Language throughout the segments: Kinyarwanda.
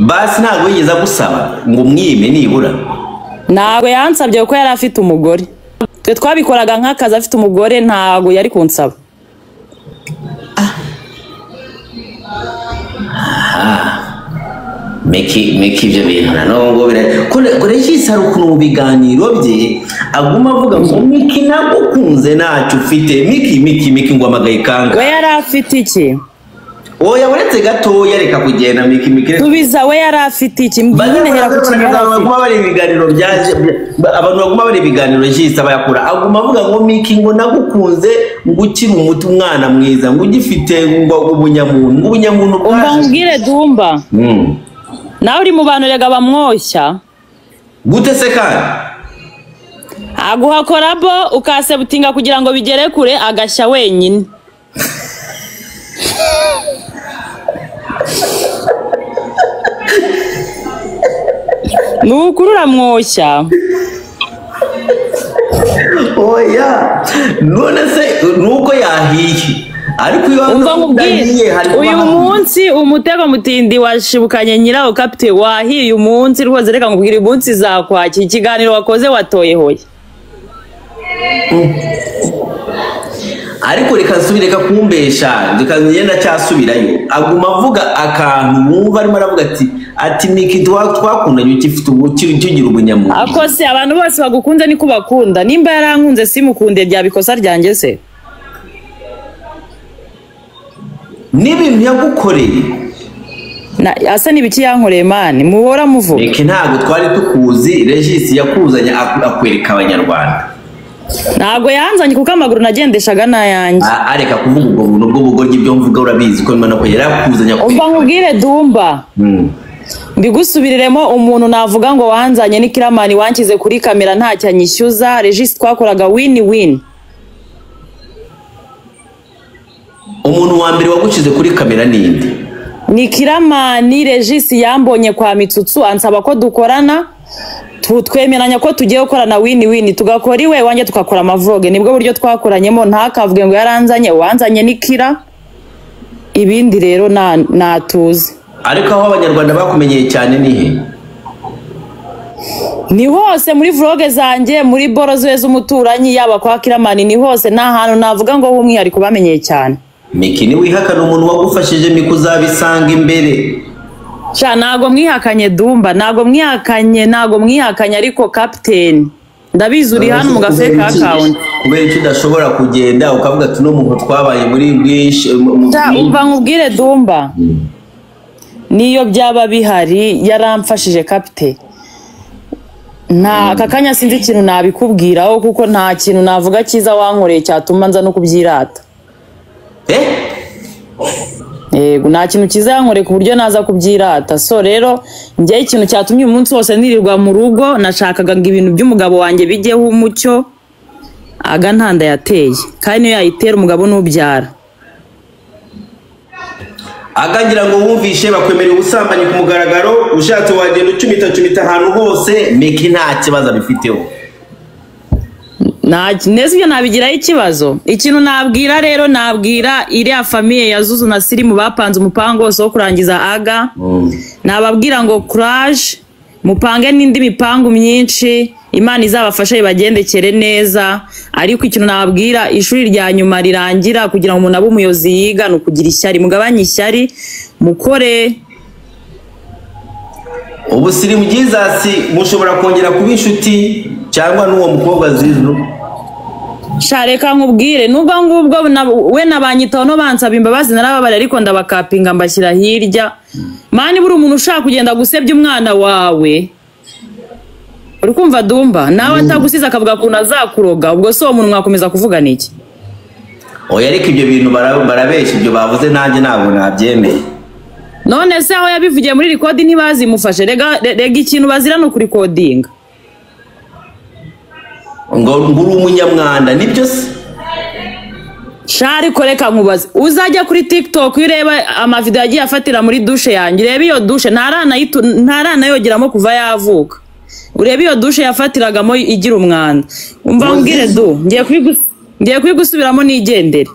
Basi ntabwo yigeze agusaba ngo umwime nibura? Ntabwo yansabye kuko yari afite umugore. Twe twabikoraga nk'akazi, afite umugore ntabwo yari kunsaba. Meki Meki, ibyo bintu nanone ngo bira ko Regis hari ukuntu mu biganiro bye aguma avuga ngo Miki nagukunze ntacyo ufite, Miki Miki Miki, ngo amagaye kanga. We yari afite iki? Oya, uretse gatoya, reka kugenda Miki Miki, reka. Tubiza, we yari afite iki? Nyine hera ku kintu yari afite. Baguma bari ibiganiro byaje, abantu baguma bari ibiganiro Regis aba yakora, aguma avuga ngo Miki ngo nagukunze ngo ukiri umuti, umwana mwiza, ngo ugifite ngo ubunyamuntu, ngo ubunyamuntu Umva bwaje. nkubwire Dumba, nawe uri mu bantu rega bamwoshya. Gute se kandi? Aguha collabo ukasebutinga kugira ngo bigere kure, agashya wenyine. Ni ukuri uramwoshya. Oya, none se nuko yahiye, ariko iyo Umva nkubwire, yahiye hari kuba uyu munsi umutego mutindi washibukanye nyirawo kapite wahiye uyu munsi rwose. Reka nkubwire, uyu munsi zakwakira ikiganiro wakoze watoye hoya. Ariko reka nsubire, reka kumbesha, reka ngenda cyasubirayo. Aguma avuga akantu wumva arimo aravuga ati Miki twakundanye ukifite ubu ukigira ubunyamuntu. Ako se abantu bose bagukunze niko bakunda? Nimba yarankunze simukunde, byaba ikosa ryanjye se? N'ibintu yagukoreye. Asa n'ibiki yankoreye man muhora muvuga? Miki, ntabwo twari tukuzi, Regis yakuzanye akwereka abanyarwanda. Ntabwo yanzanye kuko amaguru nagendeshaga n'ayanjye. Areka kuvuga ubwo buntu bw'ubugoryi, ibyo mvuga urabizi ko mbona ko yarakuzanye Umva akwereka. nkubwire Dumba, mbigusubiriremo, umuntu navuga ngo wanzanye ni Kiramani wanshyize kuri kamera ntacyo anyishyuza. Regis twakoraga win win. Umuntu wa mbere wagushyize kuri kamera ninde? Ni Kiramani. Regis yambonye kwa Mitsutsu ansaba ko dukorana, twemeranya ko tugiye gukorana win win, tugakora iwe wanjye tugakora amavlogs. Nibwo buryo twakoranyemo. Ntakavuge ngo yaranzanye, uwanzanye ni Kira. Ibindi rero natuzi. Ariko aho abanyarwanda bakumenyeye cyane ni he? Ni hose, muri vlog zanjye, muri boro ziwe z'umuturanyi, yaba kwa Kiramani, ni hose. Nta hantu navuga ngo h'umwihariko bamenyeye cyane. Miki, niwihakana umuntu wagufashije, Miki, uzabisanga imbere. Sha, ntago mwihakanye Dumba, ntago mwihakanye, ntago mwihakanye. Ariko captain, ndabizi uri hano mu gafake account. Kubera icyo udashobora kugenda ukavuga ati uno muntu twabaye muri bwinshi Sha, umva nkubwire Dumba, niyo byaba bihari yaramfashije kapite. Nta aka kanya sinzi ikintu nabikubwiraho kuko nta kintu navuga cyiza wankoreye cyatuma nza no kubyirata. Eh. Yego, nta kintu cyiza yankoreye ku buryo naza kubyirata. So rero njyewe ikintu cyatumye uyu munsi wose nirirwa mu rugo, nashakaga ngo ibintu by'umugabo wanjye bijyeho umucyo. Aga ntanda yateye, kandi niyo yayitera umugabo n'ubyara. Agangira ngo wumvishe bakwemerera ubusambanyi ku mugaragaro, ushatse wagenda ucumita cumita ahantu hose, Miki nta kibazo abifiteho. Neza ibyo nabigiraho ikibazo. Ikintu nabwira rero, nabwira iriya famille ya Zuzu na Sirimu bapanze umupango wose wo kurangiza aga, nababwira ngo courage, mupange n'indi mipangu myinshi, Imana izabafashe ibagendekere neza. Ariko ikintu nababwira, ishuri rya nyuma rirangira kugira ngo umuntu abe umuyobozi yiga ni ukugira ishyari. Mugabanye ishyari, mukore. Ubu Sirimu Jesus mushobora kongera kuba inshuti cyangwa n'uwo mukobwa Zizu? Sha, reka nkubwire, nubwo ngubwo we nabanyitaho no bansaba imbabazi narababara, ariko ndabakapinga mbashyira hirya. Man, buri umuntu ushaka kugenda gusebya umwana wawe, uri kumva Dumba, nawe atagusize akavuga ukuntu azakuroga, ubwo si uwo muntu mwakomeza kuvugana iki? Oya, ariko ibyo bintu barabeshya, ibyo bavuze nanjye ntabwo nabyemeye. None se aho yabivugiye muri record ntibazimufashe? Rega ikintu bazira ni ukurikodinga. Ngo uri umunyamwanda, nibyo se? Sha, ariko reka nkubaze, uzajya kuri TikTok iyo ureba amavideo yagiye afatira muri douche yanjye, urebe iyo douche ntaranayogeramo kuva yavuka, urebe iyo douche yafatiragamo igira umwanda. Umva nkubwire du, ngiye kubigusubiramo nigendere.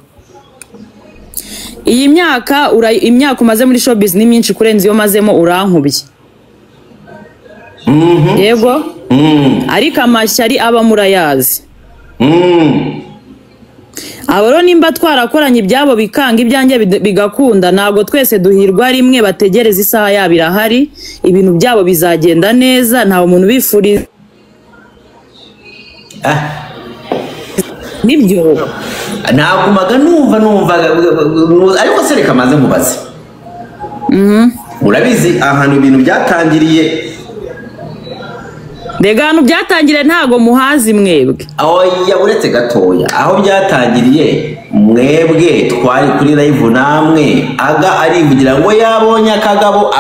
Iyi myaka imyaka umaze muri showbiz ni myinshi kurenza iyo mazemo, urankubye. Yego. Ariko amashyari aba murayazi. Abo rero nimba twarakoranye ibyabo bikanga ibyanjye bigakunda, ntabwo twese duhirwa rimwe. Bategereze isaha yabo irahari, ibintu byabo bizagenda neza, nta muntu ubifuriza. Nibyo. Nagumaga numva ariko se reka maze nkubaze. Urabizi ahantu ibintu byatangiriye? Rega ahantu byatangiriye ntago muhazi mwebwe. Oya, uretse gatoya, aho byatangiriye mwebwe twari kuri live namwe, Aga arivugira ngo yabonye akagabo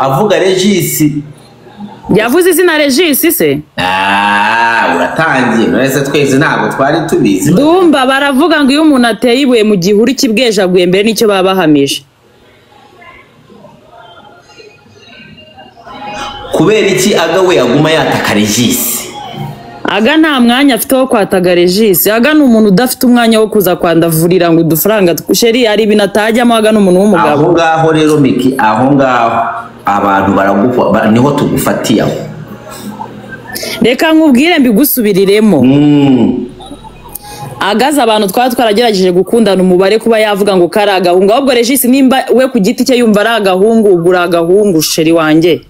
avuga Regis. Yavuze izina Regis se? Uratangiye none se twese ntabwo twari tubizi. Ndumva baravuga ngo iyo umuntu ateye ibuye mu gihuru kibwejaguye mbere nicyo baba bahamije. Kubera iki Aga we aguma yataka Regis? Aga nta mwanya afite wo kwataga Regis. Aga ni umuntu udafite umwanya wo kuza kwandavurira ngo udufaranga sheri ari ibintu atajyamo. Aga ni umuntu w'umugabo. Aho ngaho rero Miki, aho ngaho abantu baragufa, niho tugufatiye aho. Reka nkubwire mbigusubiriremo. Agaza abantu twaba twaragerageje gukundana umubare kuba yavuga ngo kari agahungu, ahubwo Regis nimba we ku giti cye yumva ari agahungu, ubwo uri agahungu sheri wanjye.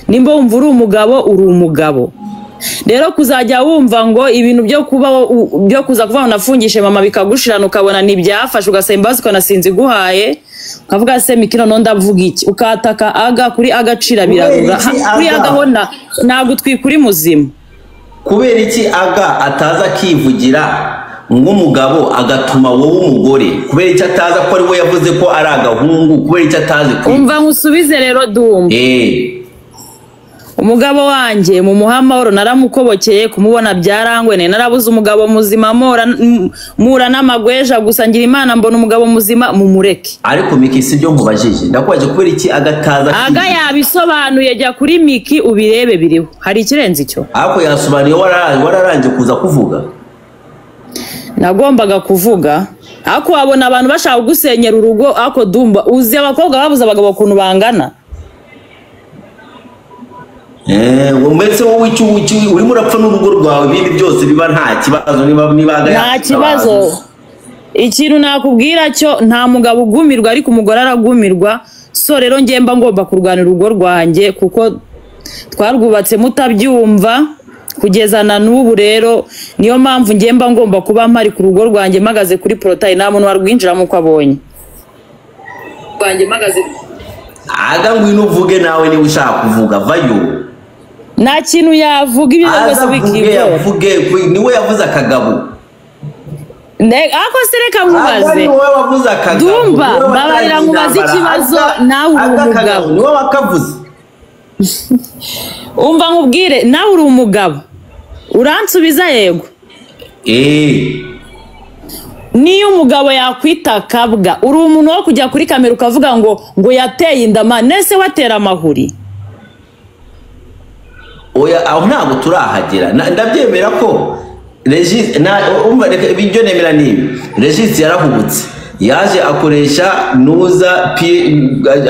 Nimba wumva uri umugabo, uri umugabo. Rero kuzajya wumva ngo ibintu byo kuba byo kuza kuvuga nafungishe mama bikagushirana ukabona ntibyafashe, ugasaba imbabazi ukanasinzi iguhaye, ukavuga se Miki noneho ndavuga iki, ukataka Aga kuri agacira birarura. Kuri Aga ho ntabwo utwika uri muzima. Kubera iki Aga ataza akivugira nk'umugabo agatuma wowe umugore? Kubera iki ataza ko ari we yavuze ko ari agahungu? Kubera iki atazi ko? Umva nkusubize rero Dumba. Umugabo wanjye mu muhamahoro naramukobokeye, kumubona byarangwe, narabuze umugabo muzima, mura n'amagweja gusa, ngira Imana mbona umugabo muzima, mumureke. Ariko Miki si byo nkubajije, ndakwaje kubera iki agataza? Aga yabisobanuye, jya kuri Miki ubirebe biriho, hari ikirenze icyo. Ariko yasobanuye wararanje kuza kuvuga. Nagombaga kuvuga, ariko wabona abantu bashaka kugusenyera urugo. Ariko Dumba, uzi abakobwa babuze abagabo ukuntu bangana. Mbese wowe icyo urimo urapfa n'urugo rwawe, ibindi byose biba nta kibazo. Niba nta kibazo. Ikintu nakubwira cyo, nta mugabo ugumirwa ariko umugore aragumirwa. So rero ngiye mba ngomba kurwanira urugo rwanjye kuko twarwubatse mutabyumva kugeza na n'ubu. Rero niyo mpamvu ngiye mba ngomba kuba mpari ku rugo rwanjye, mpagaze kuri porotayi, nta muntu warwinjiramo uko abonye. Aga ngwino uvuge nawe niba ushaka kuvuga, vayo. Nta kintu yavuga, ibyo byose bikibora. Avuge niwe yavuze akagabo. Ako se reka nkubaze. Dumba, mbabarira nkubaze ikibazo, nawe uri umugabo. Niwe wakavuze. Umva nkubwire, nawe uri umugabo. Uransubiza yego. Niyo umugabo yakwita kabwa, uri umuntu wo kujya kuri kamera ukavuga ngo yateye inda, nese watera amahuri. Oya, aho ntabwo turahagera. Ndabyemera ko Regis umva reka ibyo nemera ni Regis yarahubutse, yaje akoresha nuza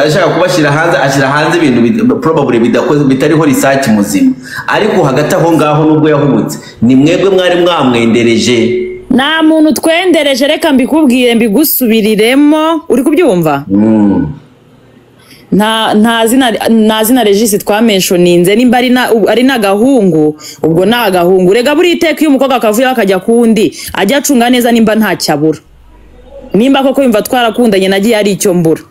ashaka kubashyira hanze, ashyira hanze ibintu probably bidakoze, bitariho research muzima. Ariko hagati aho ngaho nubwo yahubutse, ni mwebwe mwari mwamwendereje. Nta muntu twendereje, reka mbikubwire mbigusubiriremo, uri kubyumva? Nta zina Regis twamenshoninze, nimba ari n'agahungu ubwo ni agahungu. Rega buri iteka iyo umukobwa akavuye akajya kundi ajya acunga neza nimba ntacyabura, nimba koko yumva twarakundanye nagiye ari icyo mbura.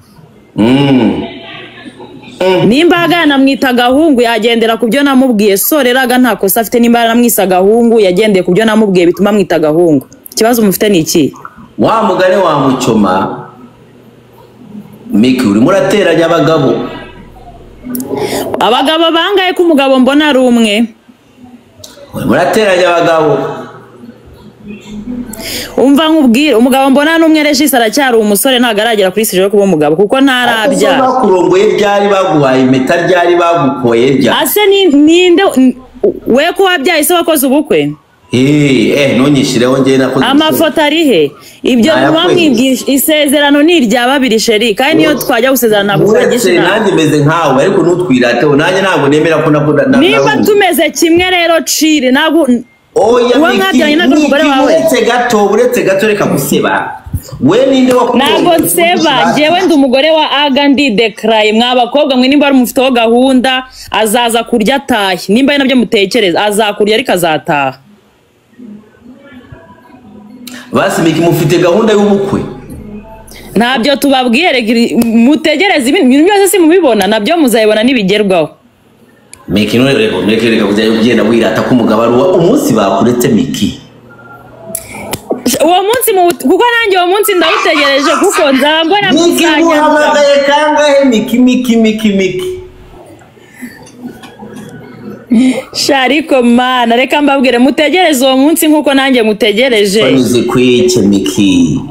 Nimba Aga namwita agahungu yagendera ku byo namubwiye. So rero Aga nta kosa afite, nimba yaramwise agahungu yagendeye ku byo namubwiye bituma amwita agahungu. Ikibazo mufite ni iki? Wa mugani wa Mucoma, Miki urimo urateranya abagabo. Abagabo bangaye ko umugabo mbona ari umwe? Urimo urateranya abagabo. Umva nkubwire, umugabo mbona n'umwe. Regis aracyari umusore, ntabwo aragera kuri sije yo kuba umugabo kuko ntarabyara. Bakurongoye ryari, baguhaye impeta ryari, bagukoye ryari? Ase ninde we ko wabyaye se wakoze ubukwe? Ntunyishyireho njye nakoze amafoto ari he? Ibyo mwamwibwisha isezerano ni irya babiri sheri, kandi niyo twajya gusezerana ntabwo twagisha inama. Nanjye meze nkawe ariko ntutwirateho, nanjye ntabwo nemera ko nakunda. Niba tumeze kimwe rero cire ntabwo oya Miki, uretse gato reka guseba. We ninde wakubwiye? Ntabwo nseba, njyewe ndi umugore wa Aga, ndi declare. Mwa bakobwa mwe nimba ari mufiteho gahunda azaza kurya atahe, nimba ari nabyo mutekereza azakurya ariko azataha. Basi Miki mufite gahunda y'ubukwe? Ntabyo tubabwiye, mutegereze ibintu byose si mubibona nabyo muzabibona nibigerwaho. Miki none reko Miki reka kujya ugenda wirata ko umugabo ari umunsi bakuretse Miki. Uwo munsi kuko nanjye uwo munsi ndawutegereje kuko nzambona Miki muhamagaye kangahe Miki Miki Miki Miki. Shariko mana reka mbabwire mutegereze uwo munsi nkuko nanjye mutegereje. Banyuze kwice Miki.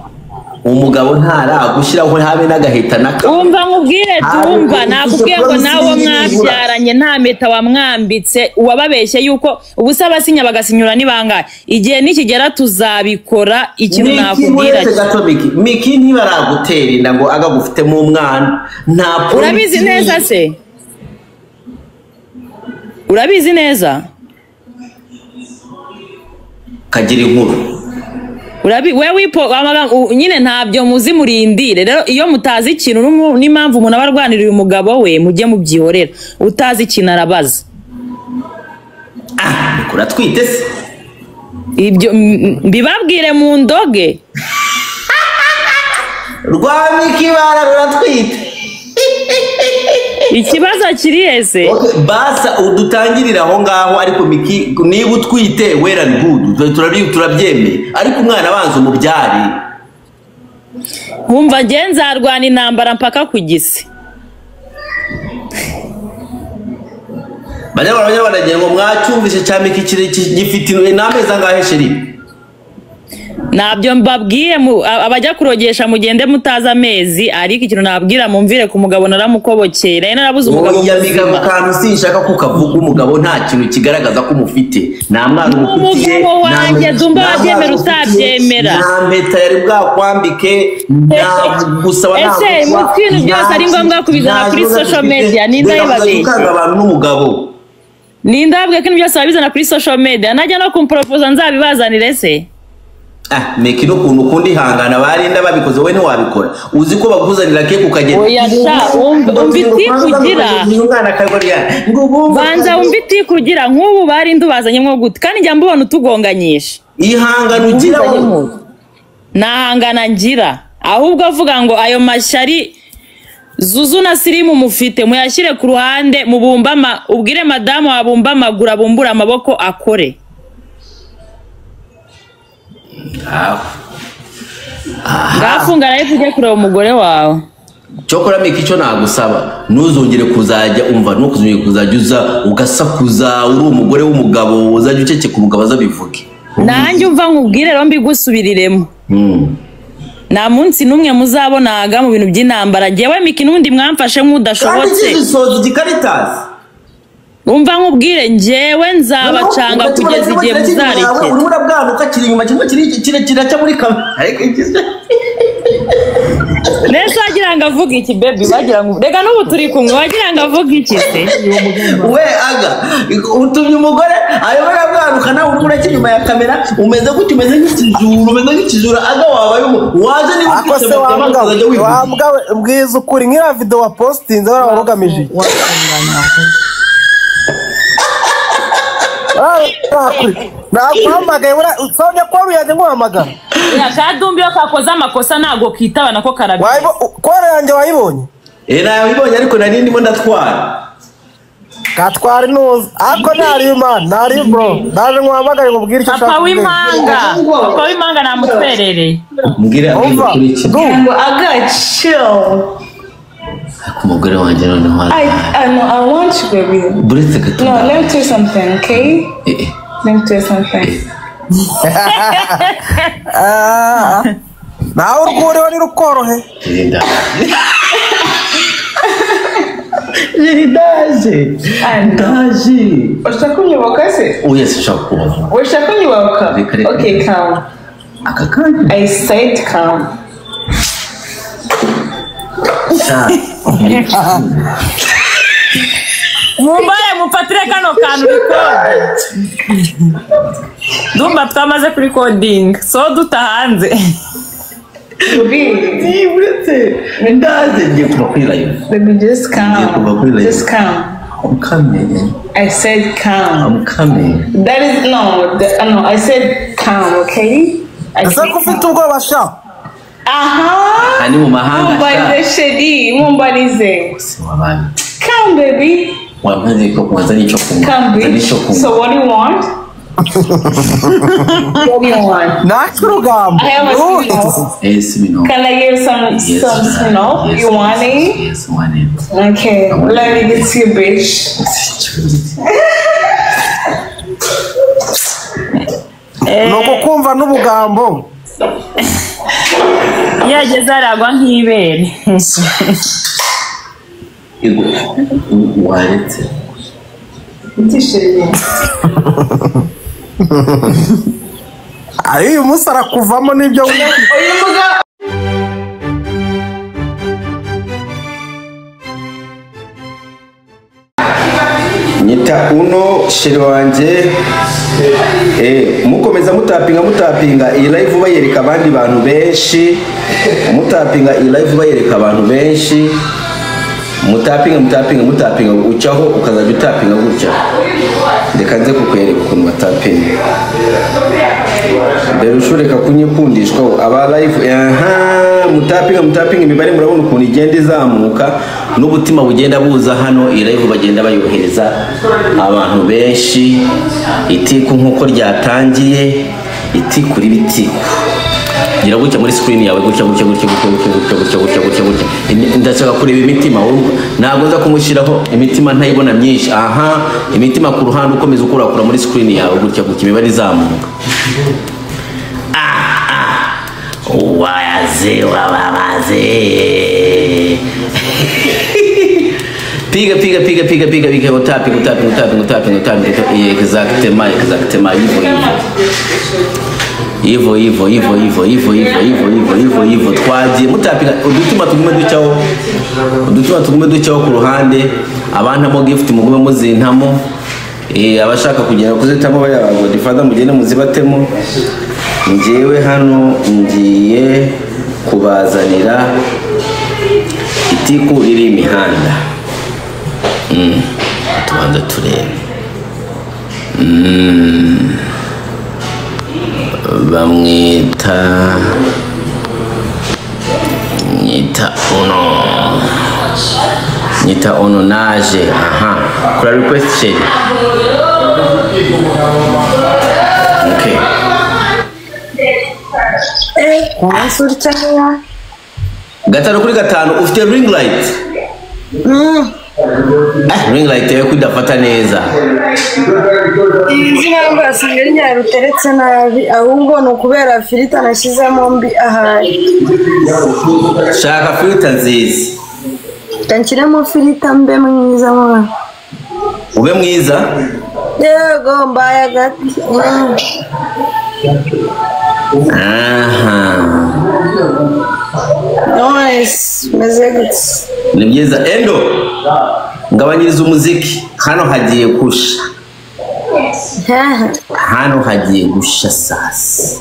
Umugabo ntaragushiraho habe n'agaheta naka. Umva nkubwire tumva nakubwiye ngo nawe mwabyaranye nta meta wamwambitse uwababeshye yuko ubusa abasinya bagasinyura nibangaye. Igihe nikigera tuzabikora ikintu nakubwira. Miki Miki ntibaragutera inda ngo agagufitemo umwana. Nta urabizi neza se? Urabizi neza? Kagira inkuru. Urabi we wipo nyine ntabyo muzi murindire. Rero iyo mutazi ikintu n'impamvu umuntu abarwanira uyu mugabo we mujye mubyihorera. Utazi ikintu arabaza. Ah, kuratwite se? Ibyo mbibabwire mu ndoge. Rwa Miki baratwite. Ikibazo kiri ese? Okay, basa udutangirira aho ngaho ariko Miki niba utwite well and good turabyemeye ariko umwana abanza umubyari. Wumva nge nzarwana intambara mpaka ku gisi. Banyarwanda ngo mwacyumvise cya Miki gifite n'amezi angahe sheri? Nabyo mbabwiye abajya kurogesha mugende mutaza amezi, ariko ikintu nabwira mumvire ku mugabo naramukobokeye. Nari narabuze umugabo. Oya kantu sinshaka kukavuga umugabo nta kintu kigaragaza ko umufite. Nta mwana umufitiye. Umugabo wanjye dumba wabyemera utabyemera. Nta mpeta yari bwakwambike, nta gusaba nta. Ese mu bintu byose ari ngombwa kubizana kuri social media ninda yibabeshye. Abantu n'umugabo. Ninda yabwiye ko ibintu byose babizana kuri social media najya no kumpropose nzabibazanire se. Ah, Miki no kuntu kundi hangana barinda babikoze we ntiwabikora. Uzi ko bakuzanira cake ukagenda. Oya sha umva itikugira. Banza umva itikugira nk'ubu barinda ubazanye mwo gute kandi njya mbubona utugonganyisha. Ihangana ugira nahangana ngira ahubwo avuga ngo ayo mashyari Zuzu na Sirimu mufite muyashyire ku ruhande mubumba ubwire madamu wabumba amaguru abumbura amaboko akore. Ngafunga nayo tujye kureba umugore wawe. Cyokora Miki icyo nagusaba ntuzongere kuzajya umva ntuzongere kuzajya uza ugasakuza uri umugore w'umugabo uzajya uceceka umugabo azabivuge. Nanjye umva nkubwire rero mbigusubiriremo. Nta munsi n'umwe muzabonaga mu bintu by'intambara njyewe Miki n'undi mwamfashe nk'udashobotse. Kandi kizisoza igikaritasi. Umva nkubwire njyewe nzabacanga kugeza igihe muzarekera. Urimo urabwanuka kiri inyuma kimwe kiraca muri kamera. Ariko ikize. Nese wagira ngo avuge iki baby wagira ngo rega n'ubu turi kumwe wagira ngo avuge iki se? We aga utumye umugore arimo arabwanuka nawe urimo uraca inyuma ya kamera umeze gute umeze nk'ikijura umeze nk'ikijura aga wabaye waje niba ufite wambwa mbwiza ukuri nk'iriya video wa postinze barabarugamije. Naguhamagaye usabye ko yanjye nguhamagara. Kadumbi yo kakoze amakosa ntago kitaba nako karabye. Koro yanjye wayibonye? Nayibonye ariko nari ndimo ndatwara. Katwara inuza. Ako nari man, nari bro. Naje nguhamagare ngubwire icyo ushaka. Papa w'impanga. Papa w'impanga namutwerereye. Mbwira kuri iki. Ngo aga chill. Umugore wanjye noneho. I want you baby. Buretse gato. No, let me tell you something, okay? Let me tell you something. Nawe urwuriho ntirukorohe. Chérie, ndaje. Ndaje. Ushaka kunyubaka se? Oya, sinshaka kubaka. Ushaka kunyubaka? Reka, reka. Okay, come. Aka kanya. I said come. Sha. Mumbaye mufatire kano kantu record. Ndumva twamaze kuri coding. So dutahanze. Baby, Uretse ndaje, ngiye kuva kuri live. baby, just Ngiye kuva kuri come. live. Just come. I'm coming. I said come. I'm coming. That is no, no. I said come, okay? I Ese said ko ufite come. ubwoba sha? Aha. Aha ni mu mahanga. Mumbarize chérie, mumbarize. Si wabaye. Come, baby. Wamaze ko kubanza n'icyo kunywa. Come, Nza bitch. n'icyo kunywa. So what do you want? What do you want? Naka urugambo. I have a Smirnoff. Yes, we know. Can I get some Yes, some Smirnoff? yes, You want yes, it? Yes, want it. Okay. I want Let it. me get you, bitch. Ni ukukumva n'ubugambo. Iyo ageze aragwa nk'ibere. Ego, waretse. Iti chérie. Ayo uyu munsi arakuvamo n'ibyo Uyu mugabo Nyita uno chérie wanjye. Mukomeza mutapinga, mutapinga iyi live bayereka abandi bantu benshi, mutapinga iyi live bayereka abantu benshi, mutapinga, mutapinga, mutapinga, ucaho ukazajya utapinga gutya. Reka nze kukwereka ukuntu batapinga mbere, ushureka kunyikundishwa aba live. Aha, mutapinga, mutapinga, imibare murabona ukuntu igenda izamuka n'ubutima bugenda buza hano. Iyi live bagenda bayohereza abantu benshi. Itiku nk'uko ryatangiye, itiku riba itiku. Gira gutya muri screen yawe, gutya, gutya, gutya, gutya, gutya, gutya, gutya, gutya, gutya, gutya. Ndashaka kureba imitima. Urumva ntabwo nza kumushyiraho imitima ntayibona myinshi. Aha, imitima ku ruhande, ukomeza ukurakura muri screen yawe gutya gutya, imibare izamuka. Wayaze wababaze. Piga, piga, piga, piga, piga, piga, utapinga, utapinga, utapinga, utapinga, utapinga. Exactement, exactement, hivyo hivyo hivyo hivyo hivyo hivyo hivyo hivyo hivyo hivyo hivyo. Twagiye, mutapinga, udutima tugume ducaho, udutima tugume ducaho ku ruhande. Abantamo gift mugume muzintamo. Abashaka kugenda kuzitamo bariya ba Godfather, mugende muzibatemo. Njyewe hano ngiye kubazanira itiku riri imihanda. Tubanza turebe. Bamwita nyita uno, nyita uno naje. Aha, kora request, chérie. Okay. Umunsi utya. 5 kuri 5. Ufite ring light? Ring light yawe ko idafata neza? Izi ntabwo wasanga ari nyirayo ruteretse nabi, ahubwo ni ukubera filter nashyizemo mbi ahari. Shaka filter nziza. Reka nshyiremo filter mbe mwiza mwana. Ube mwiza. Yego, mbaye agati. Aha. Nice, meze gutya. Ni byiza. Endo, ngabanyiriza umuziki, hano hagiye gusha. Hano hagiye gusha sasa.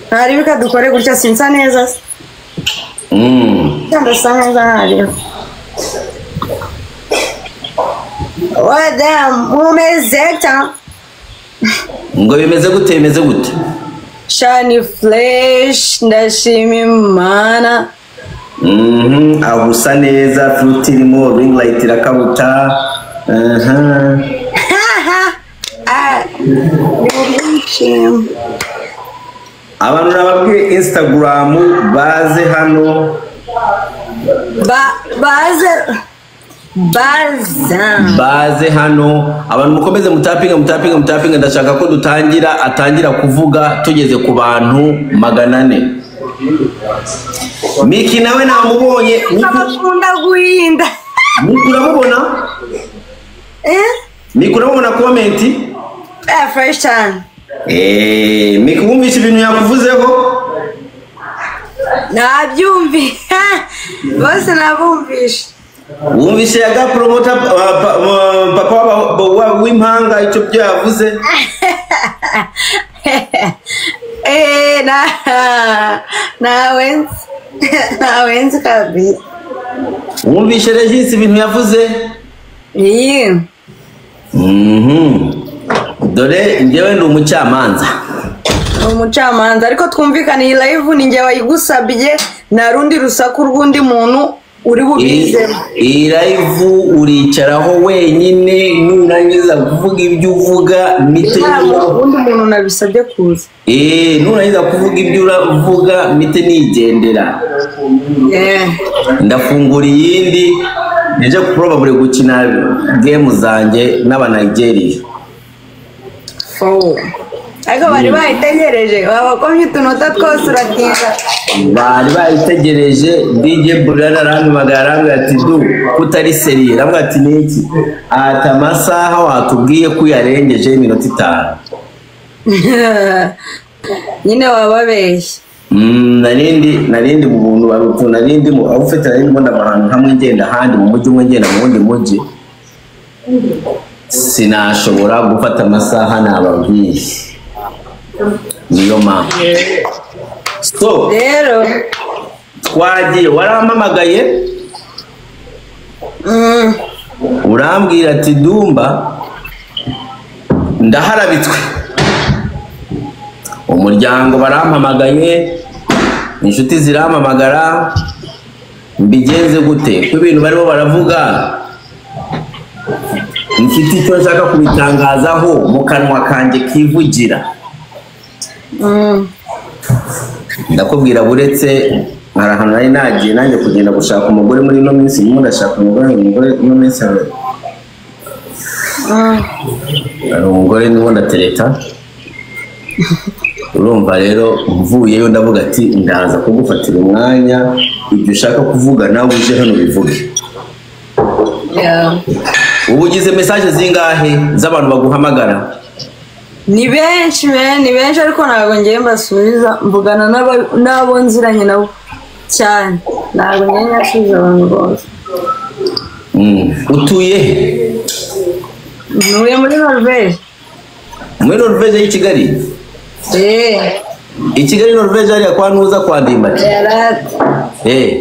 Ntari bika dukore gutya, sinsa neza se? Ndasa neza ntariho. Wadamu mumeze gutya. Ngo bimeze gute? Bimeze gute? Shani fresh, ndashima Imana. Aho usa neza, fruit irimo, ring light irakabuta. Aha. Ah, ni mu byishimo. Abantu nababwiye Instagram baze hano. Baze baza. Baze hano. Abantu mukomeze mutapinga, mutapinga, mutapinga. Ndashaka ko dutangira, atangira kuvuga tugeze ku bantu 400. Miki nawe namubonye. Abakunda guhinda. Miki uramubona? Miki uramubona comment? Fresh cyane. Miki wumvise ibintu yakuvuzeho? Nabyumvi. Bose nabumvishe. Wumvise yaga promoter papa w'impanga icyo byo yavuze? Nawenzi kabisa. Wumvise Regis ibintu yavuze? Dore njyewe ndi umucamanza. Umucamanza ariko twumvikana iyi live ni njye wayigusabye nta rundi rusaku rw'undi muntu uri bubizemo. Iyi live uricaraho wenyine nurangiza kuvuga ibyo uvuga mite undi muntu nabisabye kuza. Nurangiza kuvuga ibyo uravuga mite nigendera. Ndafungura iyindi nje probably gukina game zanjye n'aba Nigeria. Ariko bari bayitegereje babakomye utunota twose uratinda. Bari bayitegereje DJ Burana arampamagara arambwira ati du kutari seriye, arambwira ati niki ati amasaha watubwiye ko uyarengeje iminota 5. Nyine wababeshye. Narindi mu buntu barutu narindi mu aho ufite narindi mbona ahantu hamwe ngenda ahandi mu mujyi umwe ngenda mu wundi mujyi, sinashobora gufata amasaha nababwiye. Niyo mpamvu. So rero twagiye, warampamagaye urambwira ati Dumba ndaharabitswe, umuryango barampamagaye, inshuti zirampamagara, mbigenze gute ko ibintu barimo baravuga mfite icyo nshaka kubitangazaho mu kanwa kanjye kivugira. Ndakubwira buretse hari ahantu nari nagiye nanjye kugenda gushaka umugore muri ino minsi, ndimo ndashaka umugore ino minsi hari umugore ndimo ndatereta. Urumva rero mvuyeyo ndavuga ati ndaza kugufatira umwanya ibyo ushaka kuvuga nawe uje hano bivuge. Ubu ugize message zingahe z'abantu baguhamagara? Ni benshi ni benshi ariko ntabwo ngiye mbasubiza, mvugana n'abo nziranye nabo cyane, ntabwo ngiye nyasubiza abantu bose. Utuye he? Ntuye muri Norvège. Muri Norvège y'i Kigali? I Kigali Norvège hariya kwa Ntuza kwa Ndimbati?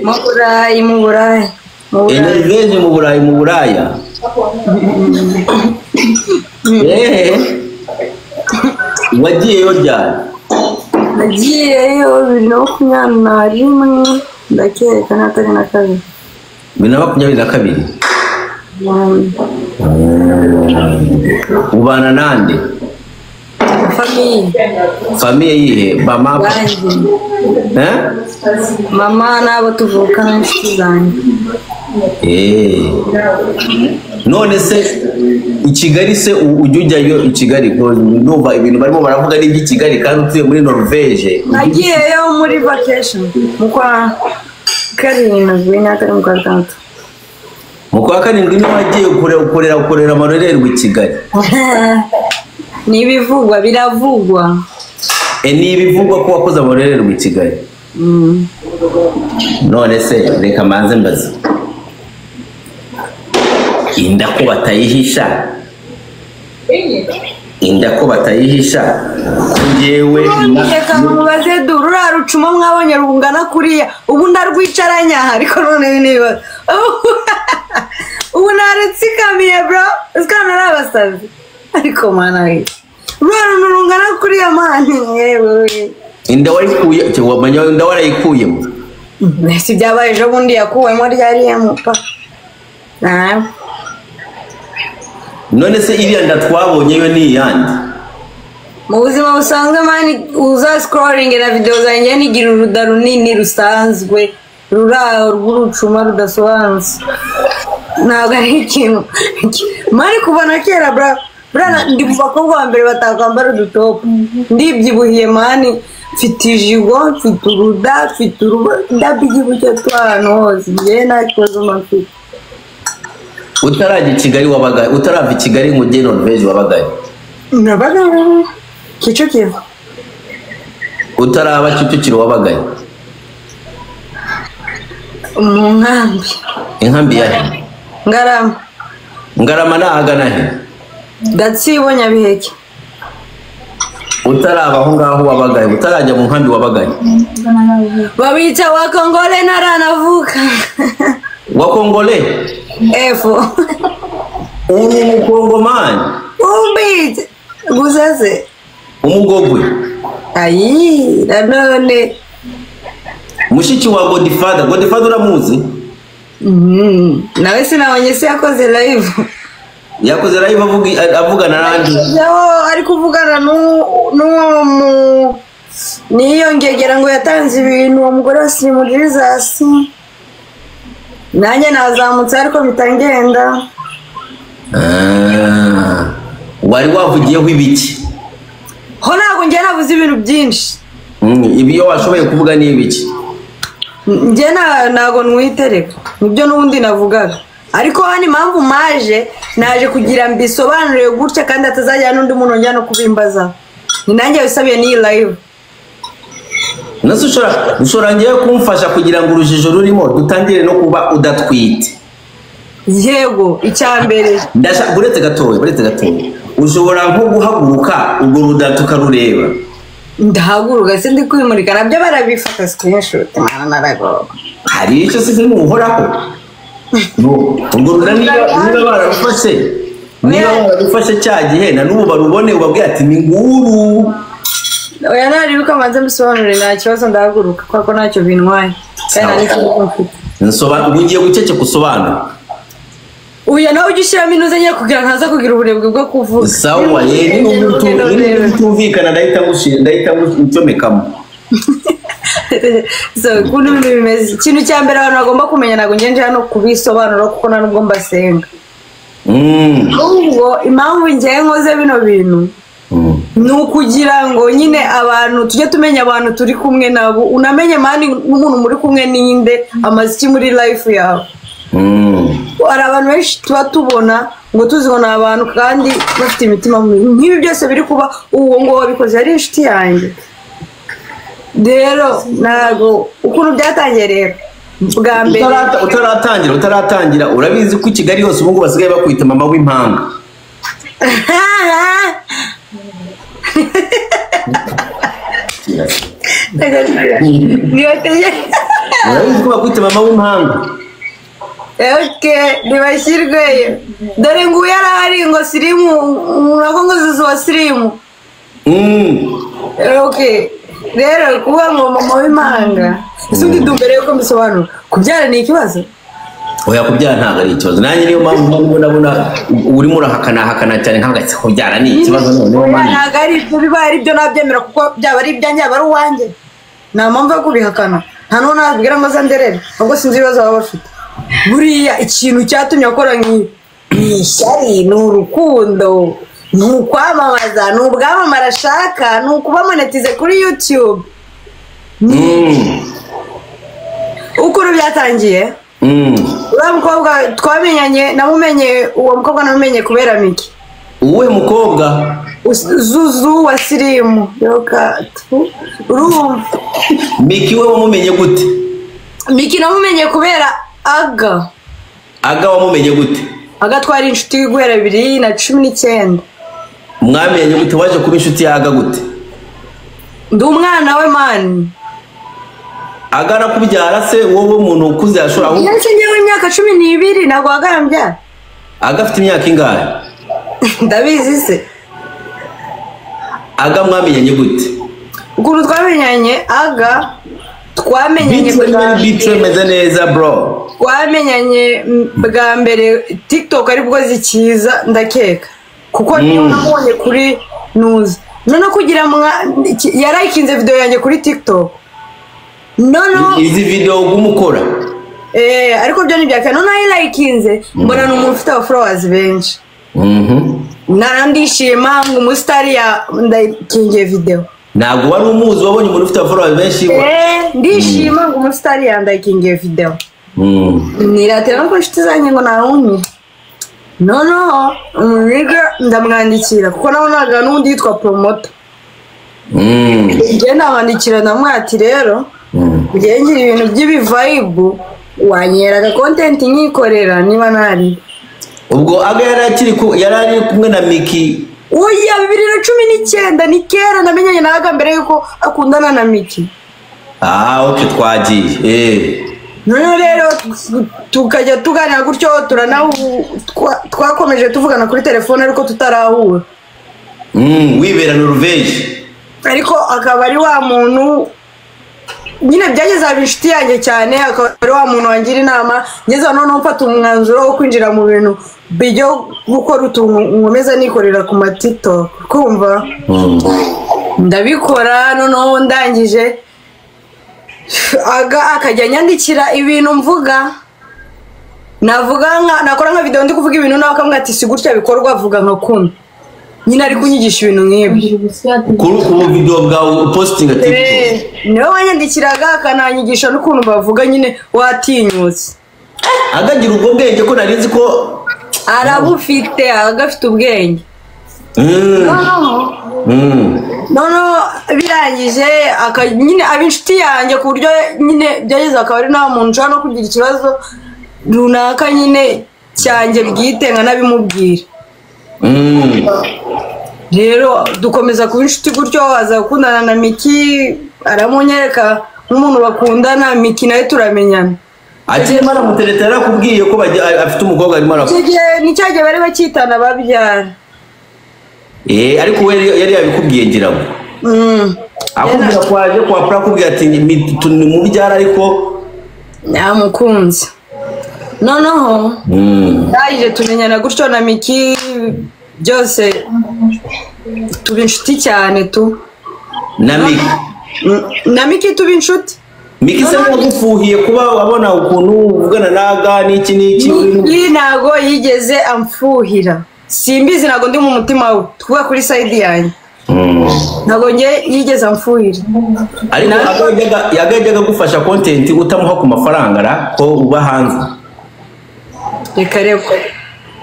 Mu Burayi, mu Burayi. Norvège mu Burayi, mu Buraya. Wagiyeyo ryari? Nagiyeyo 2021 ndakeka n'atari na kabiri. 2022? Ubana nande? Famille. Famille yihe? Mama? Mama n'abo tuvukana n'inshuti zanjye. None se i Kigali se ujya ujyayo i Kigali? Ndumva ibintu barimo baravuga ari iby'i Kigali kandi utuye muri Norvège. Nagiyeyo muri vacation mu kwa 7 n'atari mu kwa 6. Mu kwa 7 niho wagiye ukorera amarorerwa i Kigali? Ni ibivugwa, biravugwa. Ni ibivugwa ko wakoze amarorerwa i Kigali. None se reka manze mbaze, inda ko batayihisha, inda ko batayihisha njyewe reka mubaze duru ruriya rucuma mwabonye rungana kuriya, ubu ndarwicaranya ariko none niba ubu narutsikamiye bro, uzikana ari abasazi ariko mana we ruriya runtu rungana kuriya mani yewe. Inda warikuye, wamenya inda warayikuyemo? Si byabaye ejo bundi yakuwemo ryariyemo pa. None se iriya nda twabonye yo ni iyande? Mu buzima busanzwe mani uza scrolling na video zanjye nigira uruda runini rusanzwe ruraho rw'urucuma rudasobanutse, ntabwo ari ikintu mani kuva na kera bra ndi mu bakobwa ba mbere batakwambara udutopu, ndibyibuhiye mani Mfite ijigo, mfite uruda, mfite uruba, ndabyibushye ahantu hose, njyewe nta kibazo mba mfite. Utarajya i Kigali wabagaye, utarava i Kigali ngo ujye Norvège wabagaye? Nabaga Kicukiro. Utaraba Kicukiro wabagaye? Mu nkambi. Inkambi ya he? Ngarama. Ngarama ni ahagana he? Gatsibo, Nyabiheke. Utaraba aho ngaho wabagaye, utarajya mu nkambi wabagaye? Babita wa Kongole ntaranavuka. Wa Kongole? Efo. Uri umukongomani? Umbite. Gusa se. Umugogwe? Ayi, nanone. Mushiki wa Godfather, Godfather uramuzi? Nawe sinabonye se yakoze live. Yakoze live avugana nandi. Yaho ari kuvugana n'uwo mu niyongegera ngo yatanze ibintu uwo mugore wa Slim Jesus. Nanjye nazamutse ariko bitangenda. Wari wavugiyeho ibiki? Ho ntabwo njye navuze ibintu byinshi. Ibi iyo washoboye kuvuga ni ibiki? Njye ntabwo nwitereka nibyo n'ubundi navugaga, ariko hano impamvu maje naje kugira mbisobanurire gutya kandi atazajya n'undi muntu njya no kubimbaza. Ni nanjye wisabiye n'iyi live. Nase ushobora ngiye kumfasha kugira ngo urujijo rurimo dutangire no kuba udatwite. Yego, icya mbere ndashaka uretse gatoya, ushobora nko guhaguruka urwo ruda tukarureba. Ndahaguruka se ndi kwimurika nabyo barabifata screenshot mana naragoba. Hari icyo se ntuhoraho. Urwo ruda niba bararufashe, niba bararufashe cya gihe na n'ubu barubone ubabwira ati ni nguru. Oya nari uko manze mbisobanurire nta kibazo, ndahaguruka kuko ntacyo bintwaye. Kandi nta n'ikibazo mfite. Nsoba ugiye gucece kusobanura. Uya nawe ujye ushyiramo inuze nke kugira ntaza kugira uburebwe bwo kuvuga. Sawa ye nitumvikana ndahita ncomekamo. So ukuntu ibintu bimeze, ikintu cya mbere abantu bagomba kumenya ntabwo ngenje hano kubisobanura kuko nta nubwo mbasenga. Ahubwo impamvu ngewe nkoze bino bintu ni ukugira ngo nyine abantu tujye tumenya abantu turi kumwe nabo, unamenye mani n'umuntu muri kumwe ninde, amaze iki muri life yawe. Hari abantu benshi tuba tubona ngo tuzi ngo ni abantu kandi bafite imitima mibi. Nk'ibi byose biri kuba uwo ngo wabikoze yari inshuti yanjye. Rero ntabwo ukuntu byatangiye rero bwa mbere utaratangira urabizi ko i Kigali hose ubu ngubu basigaye bakwita mama w'impanga. Urabizi ko bakwita mama w'impanga. Okay, ntibashyirweyo. Dore nguyu arahari ngo Sirimu, nako ngo Zuzu wa Sirimu. Okay, rero kuba ngo mama w'impanga, ese undi mbere yuko mbisobanura, kubyara ni ikibazo? Oya kubyara ntabwo ari ikibazo. Nanjye niyo mpamvu mbona urimo urahakana cyane nkavuga ati kubyara ni ikibazo noneho mani. Ntabwo ari ibyo, bibaye ari ibyo nabyemera kuko byaba ari ibyanjye yaba ari uwanjye. Nta mpamvu yo kubihakana. Nta n'uwo nabwira ngo azanderere, ahubwo sinzi ibibazo baba bafite. Buriya ikintu cyatumye akora nk'ibi ni ishyari, ni urukundo, ni ukwamamaza, ni ubwamamare ashaka, ni ukuba monetize kuri YouTube. Ukuntu byatangiye, uriya mukobwa twamenyanye, namumenye, uwo mukobwa namumenye kubera Miki. Uwe mukobwa? Zuzu wa Sirimu. Urumva. Miki we wamumenye gute? Miki namumenye kubera Aga. Aga wamumenye gute? Aga twari inshuti guhera 2019. Mwamenye gute? Waje kuba inshuti ya Aga gute? Ndi umwana we man. Aga arakubyara se wowe umuntu ukuze yashobora aho? Yari ngewe imyaka 12 ntabwo Aga yambyara. Aga afite imyaka ingahe? Ndabizi se. Aga mwamenyanye gute? Ukuntu twamenyanye Aga twamenyanye bwa neza bro. Twamenyanye bwa mbere TikTok aribwo zikiza ndakeka. Kuko niyo namubonye kuri news. None kugira yarayikinze video yanjye kuri TikTok. None izi video gumukora. Ariko byo ni byaka. None yarayikinze mbona n'umuntu ufite followers benshi. Narandishima ngo umusitari ya ndayikingiye video. Ntabwo wari umuzi, wabonye umuntu ufite followers benshi. Ndishima ngo umusitari yandayikingiye video. Niratira no ku nshuti zanjye ngo nawumye. Noneho umuniga ndamwandikira kuko nabonaga n'undi yitwa promoter. Njye ndamwandikira ndamubwira ati rero njye ngira ibintu by'ibivayibu, wanyeraga content nyikorera niba ntari. Ubwo Aga yari ari kumwe na Miki. Oya, 2019 ni kera namenyanye na Aga mbere yuko akundana na Miki. Ah, okay, twagiye. Noneho rero tukajya tuganira gutyo, twakomeje tuvugana kuri telefone ariko tutarahura. Wibera Norvege. Ariko akaba ari wa muntu nyine byageze aba inshuti yanjye cyane, akaba ari wa muntu wangira inama. Ngeze noneho mfata umwanzuro wo kwinjira mu bintu bijyo gukora utuntu nkomeza nikorera ku ma TikTok, kumva ndabikora. Noneho ndangije Aga akajya anyandikira ibintu mvuga, navuga nka nakora nka video ndi kuvuga ibintu nawe akamubwira ati si gutya bikorwa, avuga nka kuno nyine ari kunyigisha ibintu nk'ibyo. Kuri ubu video bwawe posting TikTok. Niwe wanyandikiraga akananyigisha n'ukuntu bavuga nyine watinyutse. Agagira ubwo bwenge ko nari nzi ko arabufite, agafite ubwenge. Noneho birangije nyine aba inshuti yanjye ku buryo nyine byageze akaba ari nta muntu ushobora no kugira ikibazo runaka nyine cyanjye bwite nkanabimubwira. Rero dukomeza kuba inshuti gutyo, aza gukundana na Miki, aramunyereka nk'umuntu bakundana, Miki nawe turamenyana. Akirimo aramutereta yarakubwiye ko afite umukobwa arimo arakunda. Ni cya gihe bari bakitana babyara. Ariko we yari yabikubwiye ngira ngo. Akubwira ko aje kwa Pra, akubwira ati ni mubyara ariko namukunze. Noneho yaje tumenyana gutyo na Miki, byose tuba inshuti cyane tu. Na Miki. Na Miki tuba inshuti. Miki se yagufuhiye kuba wabona ukuntu uvugana naga n'iki n'iki? Miki ntago yigeze amfuhira. Simbizi ntago ndi mu mutima we, tuvuga kuri side yanjye. Ntago nge yigeze amfuhira. Ariko yajyaga gufasha content utamuha ku mafaranga ra ko uba hanze. Reka reka.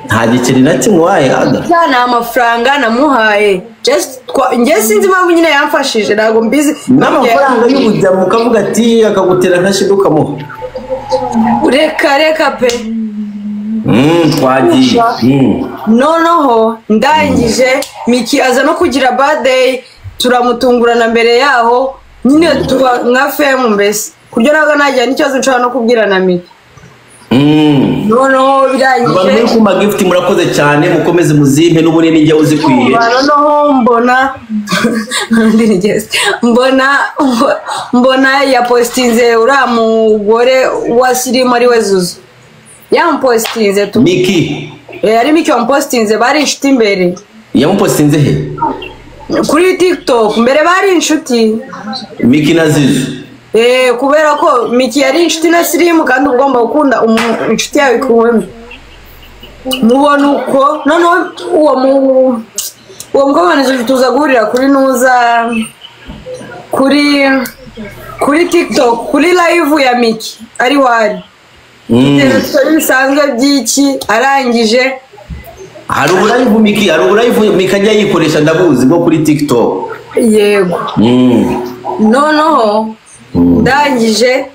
Nta giceri na kimwe waye Aga. Nta amafaranga namuhaye. Just nge sinzi impamvu nyine yamfashije, ntago mbizi. N'amafaranga y'ubujya mukavuga ati akagutera nka shiduka muha. Reka reka pe. Twagiye. Noneho ndangije Miki aza no kugira birthday, turamutungurana mbere yaho nyine tuba nka femu mbese. Kuryo ntabwo nagira n'ikibazo nshobora no kubwira na Miki. Noneho birangije. Abantu muri kuma gift murakoze cyane, mukomeze muzimpe n'ubunini njye uzikwiye. Noneho mbona mbona yapostinze uriya mugore wa Sirimu ari we Zuzu. Yamupostinze tu. Miki. Ari Miki wamupostinze, bari inshuti imbere. Yamupostinze he? Kuri TikTok mbere bari inshuti. Miki na Zuzu. Kubera ko Miki yari inshuti na Sirimu kandi ugomba gukunda inshuti yawe kuwembe. Mubona uko noneho uwo mukobwa na tuza guhurira kuri nuza kuri TikTok kuri live ya Miki ari wari. Bisanzwe by'iki arangije. Hari uburayivu Miki, hari uburayivu Miki ajya yikoresha ndabuzi bwo kuri TikTok. Yego. Noneho ndangije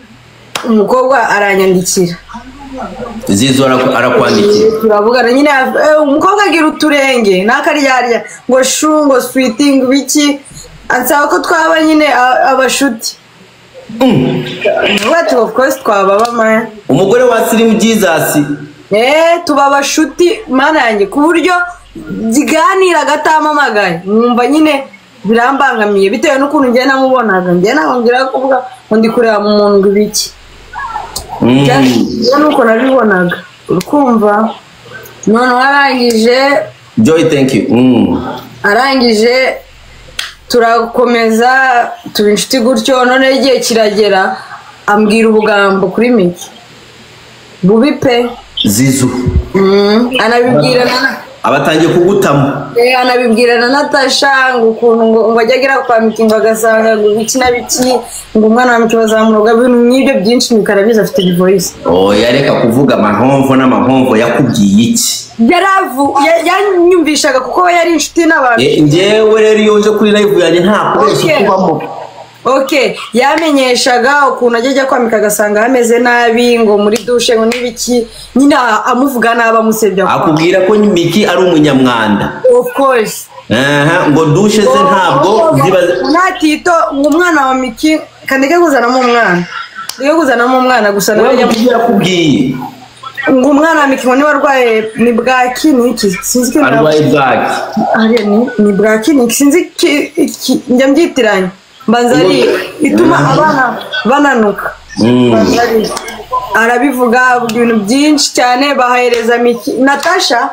umukobwa aranyandikira. Zizo arakwandikira. Turavugana nyine, umukobwa agira uturenge n'akaryarya ngo shu ngo sweeting biki, ansaba ko twaba nyine abashuti. But of course twaba bamwe. Umugore wa Sirimu Jesus. Tuba abashuti mana yanjye ku buryo ziganira gatamamagaye. Mwumva nyine birambangamiye bitewe n'ukuntu njye namubonaga. Njye nabongira kuvuga ngo ndi kureba mu muntu biki. Njye nuko nabibonaga. Urukumva? Noneho arangije. Joy, thank you. Arangije turakomeza tuba inshuti gutyo. Noneho igihe kiragera ambwira ubugambo kuri Miki bubi pe. Zizu. Anabibwira Abatangiye kugutamo. Anabibwira na Natasha ngo ukuntu ngo ajya agera kwa Miki ngo agasanga ngo ibiki na biki, ngo umwana wa Miki bazamuroga, ibintu nk'ibyo byinshi. Miki arabizi, afite divoice. Oya, reka kuvuga amahomvo n'amahomvo, yakubwiye iki? Yanyumvishaga kuko we yari inshuti n'abantu. Njyewe rero iyo nje kuri live yanjye nta kubeshya kubamo. Okay, yamenyeshaga ukuntu ajya kwa Miki agasanga hameze nabi, ngo muri dushe ngo n'ibiki, nyine amuvuga nabi, amusebya. Akubwira ko Miki ari umunyamwanda. Of course. Ngo dushe ze ntabwo ziba. Natito ngo umwana wa Miki kandike kuzanamo umwana. Ndike kuzanamo umwana gusa nawe yakubwiye. Ngo umwana wa Miki ngo niba arwaye ni bwaki niki sinzi ko arwaye bwaki. Ari ni bwaki niki sinzi njya mbyitiranya. Banzari ituma abana bananuka. Banzari arabivuga ibintu byinshi cyane, bahereza Miki. Natasha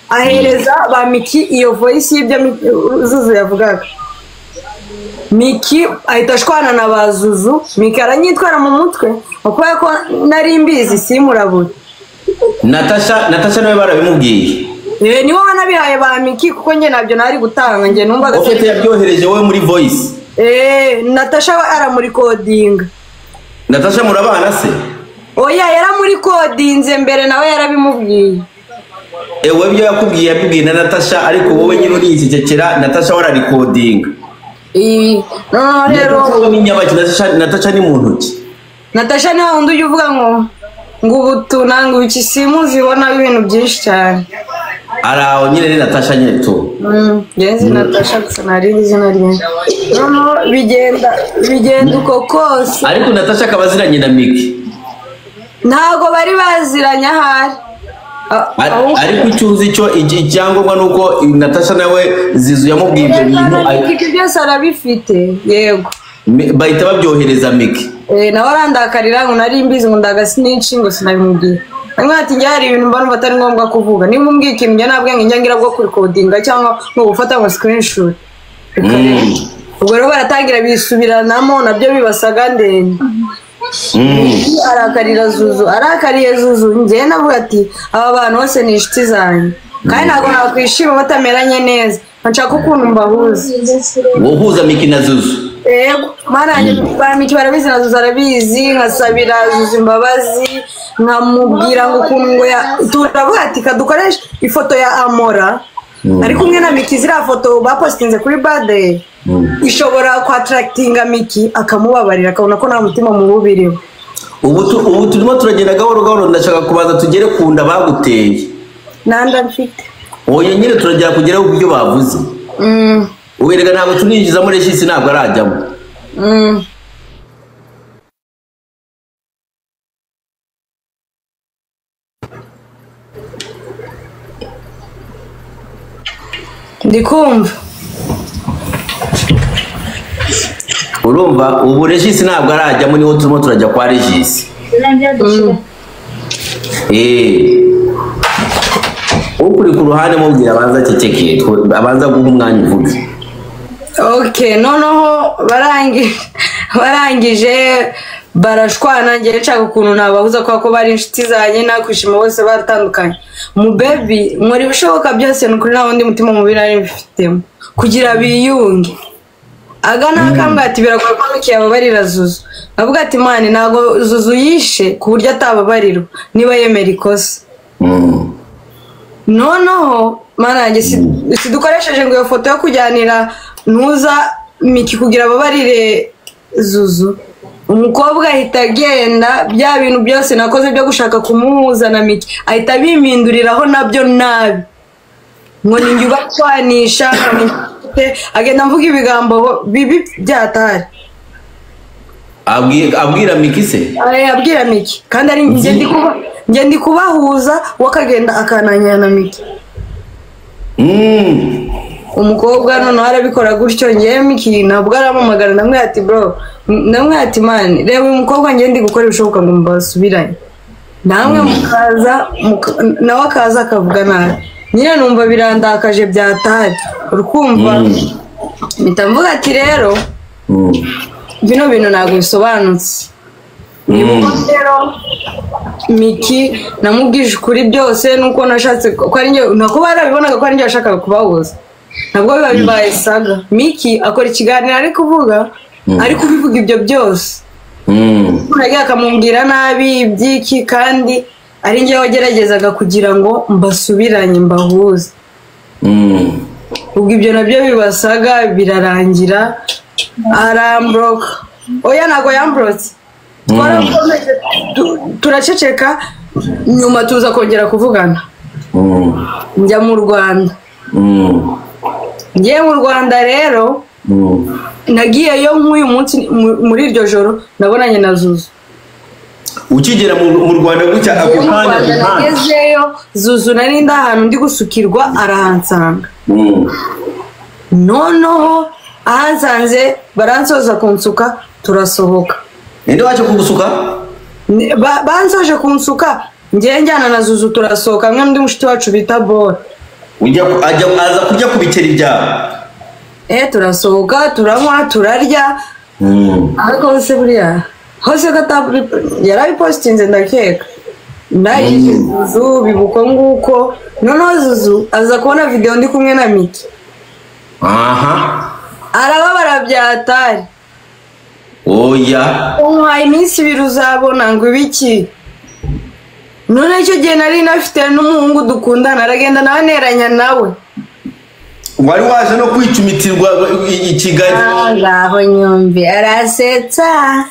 ahereza ba Miki iyo voice y'ibyo Zuzu yavugaga. Miki ahita ashwana na ba Zuzu. Miki aranyitwara mu mutwe kubera ko nari mbizi simurabura. Natasha nawe barabimubwiye. Niwe wanabihaye ba Miki kuko njye nabyo nari gutanga, njye numvaga ufite yabyohereje wowe muri voice. Natasha aramurikodinga. Natasha murabana se? Oya, yaramurikodinze mbere nawe yarabimubwiye. Ewe ibyo yakubwiye yabibwiye na Natasha, ariko wowe nyine uricecekera. Natasha wararikodinga. No rero ni nyabaki. Natasha ni muntu ki? Natasha ni wundi ujya uvuga ngo ubutu nanga iki simuzibona ibintu byinshi cyane. Araho nyine ni Natasha nyine tu. Ngenzi Natasha gusa nari izina rye. Noneho bigenda uko kose. Ariko Natasha akaba aziranye na Miki. Ntago bari baziranye ahari. Ariko icyo uzi cyo icyangombwa nuko Natasha nawe Zizu yamubwiye ibyo bintu. Miki byose arabifite. Yego. Bahita babyohereza Miki. Nawe arandakarira ngo nari mbizi ngo ndagasiniki ngo sinabimubwiye. Ati njye hari ibintu mbona atari ngombwa kuvuga. Niba umbwiye ikintu njye nta bwenge njya ngira bwo kurikodinga cyangwa ngo gufata ngo screenshot. Ubwo rero baratangira bisubiranamo nabyo bibasaga ndende. Arakarira Zuzu, arakariye Zuzu. Njye navuga ati aba bantu bose ni inshuti zanjye kandi ntabwo nakwishima batameranye neza, nshaka ukuntu mbahuza. Wohuza Miki na Zuzu? Yego, mana ba Miki barabizi na Zuzu arabizi, nkasabira Zuzu imbabazi, nkamubwira ngo ukuntu ngo turavuga ati kadukoresha ifoto ya Amora ari kumwe na Miki, ziriya foto bapostinze kuri birthday ishobora kwattractinga Miki akamubabarira akabona ko nta mutima mubi. Ubu turimo turagenda gahoro gahoro, ndashaka kubanza tugere ku nda baguteye. Nanda mfite. Oya nyine turagera kugeraho ku byo bavuze. Uberega ntabwo tuninjiza muri Regis, ntabwo arajyamo. Ndikumva. Urumva ubu Regis ntabwo arajyamo, niho turimo turajya kwa Regis. Ukuri ku ruhande mubwira abanza ceceke, abanza guha umwanya uvuge. Okay, noneho barangije barashwana, ngiye nshaka ukuntu nabahuza kubera ko bari inshuti zanjye nakwishima bose baratandukanye. Mu baby nkora ibishoboka byose, ni ukuri nta wundi mutima mubi nari mbifitemo kugira biyunge. Agana akambwira ati biragoye ko Miki yababarira Zuzu. Avuga ati mani ntago Zuzu yishe ku buryo atababarirwa niba yemera ikosa. Noneho mana yanjye sidukoresheje ngo iyo foto yo kujyanira ntuza Miki kugira ababarire Zuzu. Umukobwa ahita agenda, bya bintu byose nakoze byo gushaka kumuhuza na Miki ahita abimpinduriraho nabyo nabi, ngo ninjye ubatwanisha, agenda mvuga ibigambo bibi byatari. Abwira Miki se? Abwira Miki kandi ari njye ndi kubahuza, we akagenda akananyana na Miki. Umukobwa noneho arabikora gutyo, njyewe Miki ntabwo arampamagara, ndamubwira ati bro, ndamubwira ati man reba uyu mukobwa njye ndi gukora ibishoboka ngo mbasubiranye, namwe mukaza, nawe akaza akavuga nabi, nyine numva birandakaje byatari. Urukumva mpita mvuga ati rero bino bintu ntabwo bisobanutse. Rero Miki namubwije ukuri byose nuko nashatse ko ari njye, nako barabibonaga ko ari njye washakaga kubahuza, nabwo biba bibaye saga. Miki akora ikiganiro ari kuvuga, ari kubivuga ibyo byose, yagiye akamubwira nabi iby'iki, kandi ari njye wageragezaga kugira ngo mbasubiranye mbahuze. Ubwo ibyo nabyo bibasaga birarangira arambroka. Oya ntabwo yambrotse, twarakomeje turaceceka, nyuma tuza kongera kuvugana. Njya mu Rwanda. Ngiye mu Rwanda rero nagiyeyo nk'uyu munsi muri iryo joro nabonanye na Zuzu. Ukigera mu Rwanda gutya ako kanya nagezeyo Zuzu nari ndi ahantu ndi gusukirwa arahansanga. Noneho ahansanze baransoza kunsuka turasohoka. Ninde waje kugusuka? Bansoje kunsuka ngiye njyana na Zuzu turasohoka hamwe n'undi mushuti wacu bita Bora. Ujya aza kurya ku bikeri byawe. Turasohoka turanywa turarya. Ariko hose buriya hose yarabipostinze ndakeka. Ndangije Zuzu bibuko nguko. Noneho Zuzu aza kubona video ndi kumwe na Miki. Aha. Arababara byatari. Oya. Umuhaye iminsi ibiri uzabona ngo ibiki. None icyo gihe nari nafite n'umuhungu dukundana aragenda nawe aneranya nawe. Wari waje no kwicumitirwa i Kigali. Ngaho nyumbi arasetsa.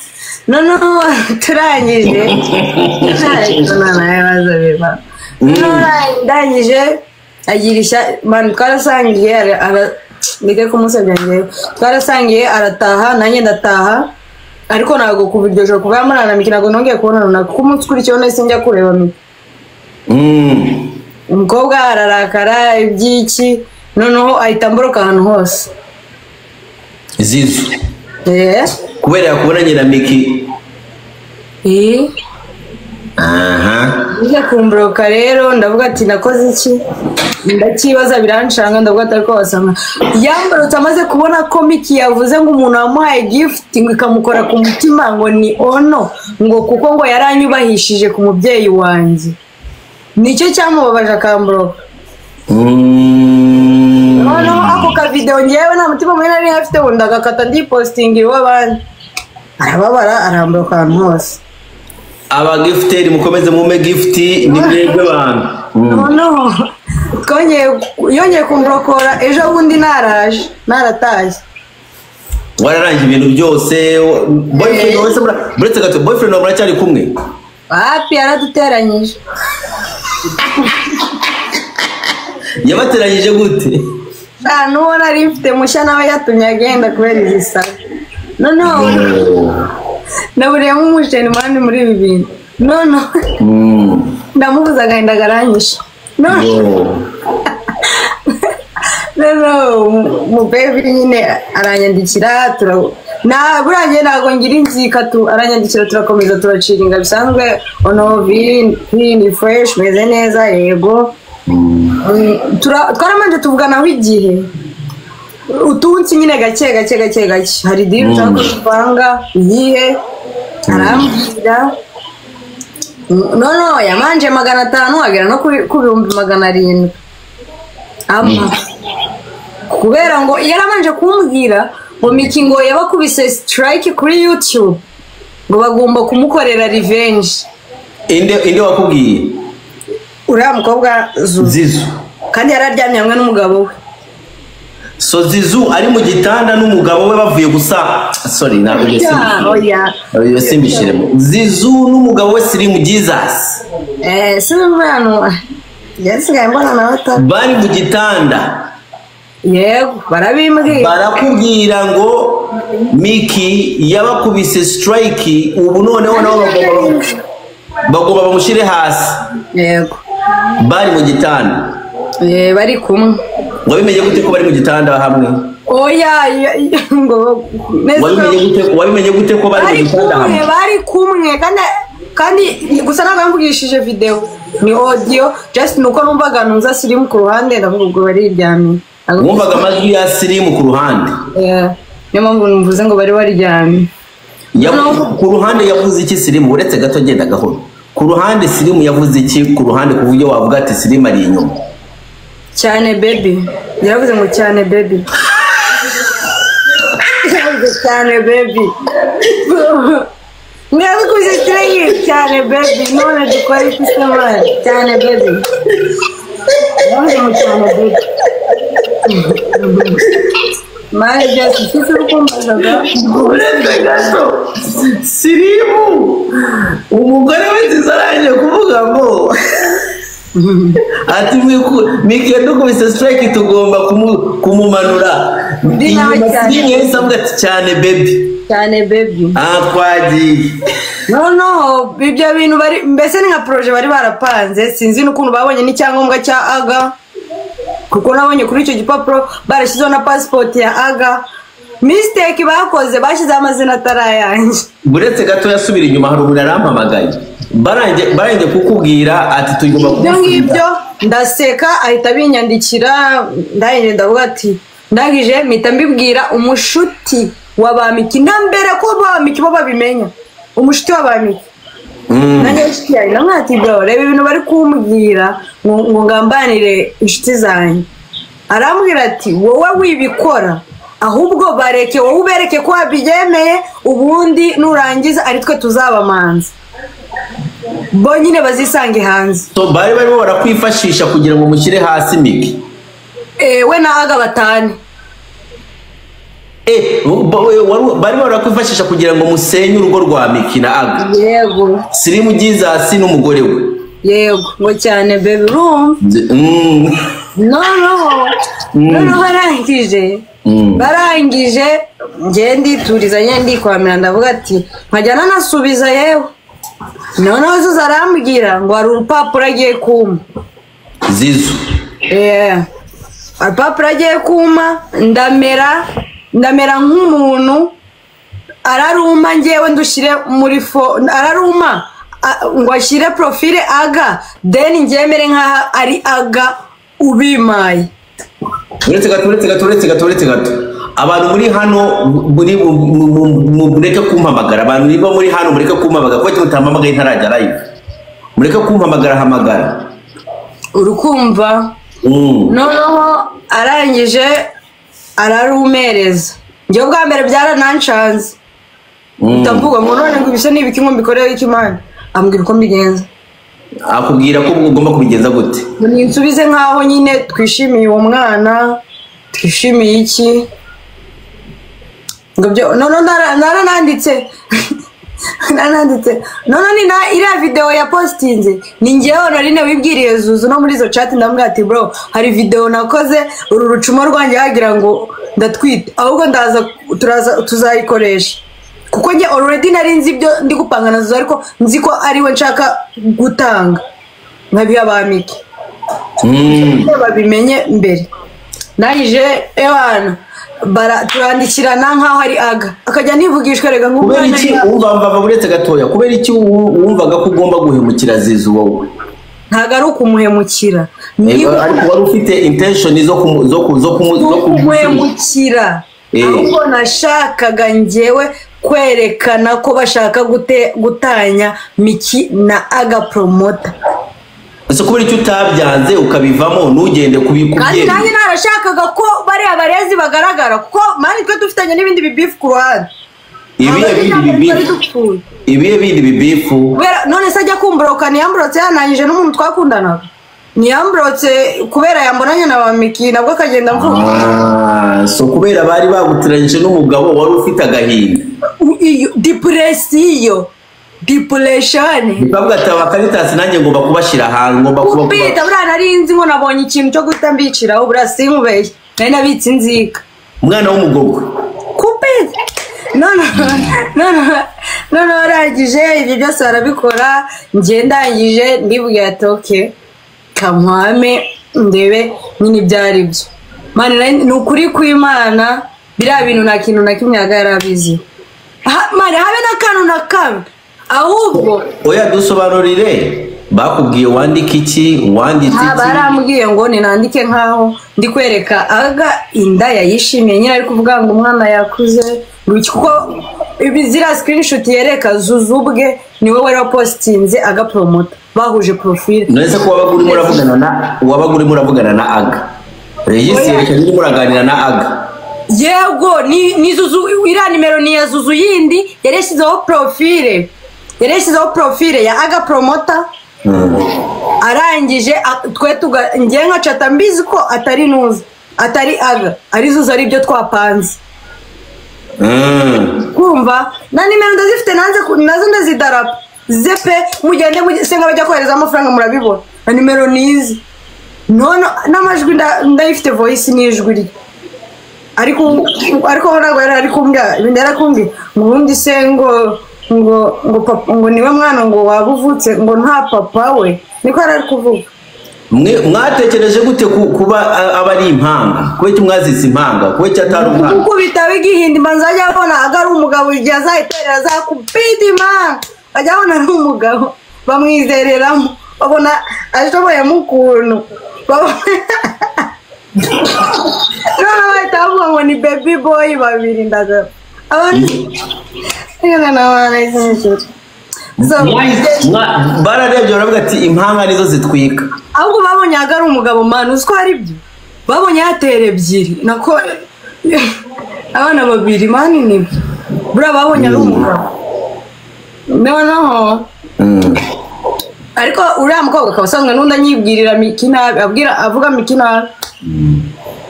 Noneho turangije. Ndangije agirisha man twarasangiye ndeke kumusabya ngewe. Twarasangiye arataha nanjye ndataha. Ariko ntabwo kuva iryo joro kuva yamurana Miki ntabwo nongeye kubonana kuko umunsi ukurikiyeho nahise njya kureba Miki. Umukobwa ararakara iby'iki noneho ahita amboroka ahantu hose. Zizu. Kubera yakubonanye na Miki. Aha. Njya kumboroka rero ndavuga ati nakoze iki? Ndakibaza biranshanga ndavuga ati ariko wasanga yambarutse amaze kubona ko Miki yavuze ngo umuntu wamuhaye gift ngo ikamukora ku mutima ngo ni ono ngo kuko ngo yaranyubahishije ku mubyeyi wanjye, nicyo cyamubabaje akamboroka. Noneho ako ka video ngewe nta mutima munini nari afite ngo ndagakata ndipostinga iw'abandi, arababara aramboroka ahantu hose. Aba gifteri mukomeze mume gift ni mwebwe bantu. Noneho yongeye kumbrokora ejo bundi naraje naratashye. Wararangije ibintu byose boyfriend wese buretse gato boyfriend wawe muracyari kumwe? Wapi yaraduteranyije. Yabateranyije gute? N'uwo nari mfite mushya nawe yatumye agenda kubera izi saga. Noneho naburiyemo umusheni mani muri ibi bintu. Noneho ndamubuza agahinda karanyishe. Noneho umubebi nyine aranyandikira burangiye ntabwo ngira inzika tu aranyandikira turakomeza turaciringa bisanzwe onovi ni fresh meze neza yego. Twaramanje tuvuganaho igihe utunsi nyine gake gake gake gake hari deal nshaka gupanga iyihe arambwira. No yamanje 500 agera no ku 700,000 ama kubera ngo yaramanje kumbwira ngo Miki ngo yabakubise strike kuri YouTube ngo bagomba kumukorera revenge. Inde wakubwiye? Uriya mukobwa Zizu kandi yararyamye hamwe n'umugabo we. So Zizu ari mu gitanda n'umugabo we bavuye gusa sorry ntabwo simbishiremo. Zizu n'umugabo we Slim Jesus. Slim yasigaye mbona nawe atari bari mu gitanda. Yego barabimbwira barakubwira ngo Miki yabakubise strike ubu noneho nabo bagomba bamushyire hasi. Yego bari mu gitanda. Bari kumwe. Wabimenye gute ko bari mu gitanda hamwe? Oya ngo wabimenye gute ko bari mu gitanda hamwe? Bari kumwe kandi gusa ntabwo yamvugishije video ni audio just nuko numvaga nunza Slim ku ruhande ndavuga ubwo bariryamye. Wumvaga amajwi ya Slim ku ruhande? Niyo mpamvu mvuze ngo bari baryamye. Ku ruhande yavuze iki Sirimu? Uretse gato genda gahoro. Ku ruhande Sirimu yavuze iki? Ku ruhande ku buryo wavuga ati Sirimu ari inyuma. Cyane baby. Yaravuze ngo cyane baby. Yaravuze cyane baby. Mwabikuze straight cyane baby. None dukora iki se man? Cyane baby. Yaravuze ngo cyane baby. Mane byose sisi urukumbazaga. Uretse gato Sirimu umugore we nziza arangije kuvuga ngo ati Miki yadukubise strike tugomba kumumanura. Undi nawe Inyuma cyane. Sirimu yahise avuga ati cyane baby. Cyane baby. Ah, twagiye. Noneho ibyo bintu bari mbese ni nka projet bari barapanze, sinzi n'ukuntu babonye n'icyangombwa cya Aga, kuko nabonye kuri icyo gipapuro barashyizeho na passport ya Aga. Mistake bakoze, bashyizeho amazina atari ayanjye. Uretse gato yasubira inyuma, hari umuntu yarampamagaye barangiye kukubwira ati tugomba Ibyo kumusubiza. ngibyo ndaseka, ahita abinyandikira, ndangije ndavuga ati ndangije mpita mbibwira umushuti wa Bamiki, na mbere ko Bamiki bo babimenya, umushuti wa Bamiki. Nanjye inshuti yanjye namwe ati bro, reba ibintu bari kumbwira ngo ngambanire inshuti zanjye. Arambwira ati wowe wibikora, ahubwo bareke, wowe ubereke ko wabyemeye, ubundi nurangiza ari twe tuzabamanza, bo nyine bazisange hanze. So bari barimo barakwifashisha kugira ngo mushyire hasi Miki. We na Aga batane. Barimo barakwifashisha kugira ngo musenye urugo rwa Miki na Aga. Yego. Sirimu Jesus n'umugore we. Yego, ngo cyane baby urumva. Noneho barangije. Barangije ngiye ndituriza nyine ndikwamira, ndavuga ati nkajya nanasubiza yewe. Noneho Zuzu arambwira ngo hari urupapuro agiye kumpa. Zizu. Urupapuro agiye kumpa, ndamera nk'umuntu araruma, ngewe ndushyire muri fo, araruma ngo ashyire profile Aga, then ngemere nkaho ari Aga ubimaye. Uretse gato, uretse gato, uretse gato, uretse gato. Abantu muri hano muri mureke kumpamagara. Abantu niba muri hano mureke kumpamagara, kuko mutampamagaye ntarajya live. Mureke kumpamagara, hamagara. Urukumva? Noneho arangije ararumereza. Njye bwa mbere byarananshanze. Ndavuga ngo none ngo ibise nibiki ngo mbikorere iki man? Ambwira uko mbigenza. Akubwira ko ugomba kubigenza gute? Ngo ninsubize nkaho nyine twishimiye uwo mwana, twishimiye iki? Ngo byo noneho narananditse. Narananditse. Noneho ni na iriya video ya postinze, ni njyewe Honorine wibwiriye Zuzu no muri izo chat, ndamubwira ati bro, hari video nakoze uru rucumo rwanjye wagira ngo ndatwite, ahubwo ndaza turaza tuzayikoresha. Kuko njye already nari nzi ibyo ndi gupanga na Zuzu, ariko nzi ko ari we nshaka gutanga nkabiha ba Miki. Babimenye mbere. Ndangije ewana turandikirana nkaho ari Aga, akajya nivugishwa rega ngo Kubera umwana iki ari- wumva uretse gatoya, kubera iki wumvaga ko ugomba guhemukira Zizu wowe? Ntabwo ari ukumuhemukira. Ariko wari ufite intention zo kumu, zo ku, zo kumu, zo kumuhemukira. Ahubwo nashakaga njyewe kwerekana ko bashaka gutanya Miki na Aga promoter. Ese kubera icyo utabyanze ukabivamo ntugende Kandi kubyemera? nanjye narashakaga ko bariya barezi bagaragara, kuko mani twe dufitanye n'ibindi bibifu ku ruhande. Ibihe bindi bibifu? Ibihe bindi bibifu? Kubera none se ajya kumburoka, ntiyamburotse yanangije n'umuntu twakundanaga. Ntiyamburotse kubera yambonanye na ba Miki, nabwo akagenda mvuga. So kubera bari bagutiranyije n'umugabo wari ufite agahinda. Iyo depression, depression. Bavuga ati abakaritasi nanjye ngomba kubashyira ahantu, ngomba kuba Kubita buriya nari nzi ngo nabonye ikintu cyo guhita mbiciraho, buriya sinkubeshye. Nari nabitse inzika. Umwana w'umugogwe. Kupita. None warangije ibyo byose barabikora, njye ndangije ndibwira ati okay, kampame ndebe nyine ibyo ari byo. Mani, ni ukuri kw'Imana, biriya bintu nta kintu na kimwe yaga yarabizi. Mani, habe n'akantu na kamwe. Ahubwo oya dusobanurire, bakubwiye wandike iki, wanditse iki? Barambwiye ngo ninandike nkaho ndi kwereka Aga inda yayishimiye nyine, ari kuvuga ngo umwana yakuze kuko Ziriya screenshot yereka Zuzu ubwe niwe wari wapostinze Aga Promoter bahuje profile. Nonese ko wabaga urimo uravugana na wabaga urimo uravugana na Aga, Regis yerekanye urimo uraganira na Aga. Yego, ni Zuzu, iriya nimero ni iya Zuzu yindi yari yashyizeho profile, yari yashyizeho profile ya Aga Promoter. Arangije twe ngiye nka cata mbizi ko atari nuza, atari Aga, ari Zuzu, ari ibyo twapanze. Kumva na nimero ndazifite nanze nazo ndazidarapa zepe, mugende senga bajya kohereza amafaranga murabibona na nimero nizi none n'amajwi ndayifite voice n'ijwi rye. Ariko ntabwo yari ari kumbwira ibintu, yari kumbwira ngo ubundi se ngo ngo ngo papa, ngo niwe mwana ngo waba uvutse ngo nta papa we, niko yari ari kuvuga. Mwatekereje gute kuba aba ari impanga? Kuki mwazise impanga? Kuki atari umwana? Kuko bitaba igihindi mbanza ajya abona Aga ari umugabo, igihe azayiterera azakubita impanga, ajya abona ari umugabo bamwizereramo, babona ashoboyemo ukuntu, noneho bahita bavuga ngo ni baby boy babiri ndagabo abandi. Bararebye baravuga ati impanga nizo zitwika. Ahubwo babonye Aga ari umugabo man, uzi ko ari byo babonye yatera ebyiri nako abana babiri mani nibyo buriya babonye ari umugabo noneho. Ariko uriya mukobwa akaba asanzwe n'undi anyibwirira Miki nabi, abwira avuga Miki nabi,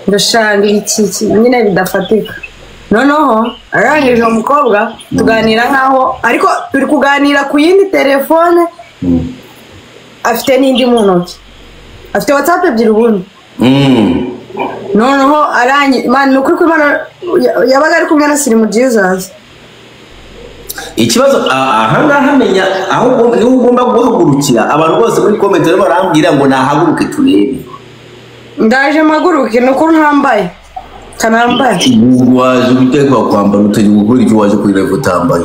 ndashanga iki nyine bidafatika. Noneho arangije uwo mukobwa tuganira nkaho, ariko turi kuganira ku yindi telefone, afite n'indi mu ntoki, afite WhatsApp ebyiri ubundi. Noneho arangije man, ni ukuri ko Imana yabaga ari kumwe na Sirimu Jesus. Ikibazo aha ngaha menya aho niho ugomba guhagurukira. Abantu bose muri comment rero barambwira ngo nahaguruke turebe. Ndaje mpaguruke, ni uko ntambaye kanambaye. Waje guteka kwambara utajya gukora icyo waje kuri live utambaye.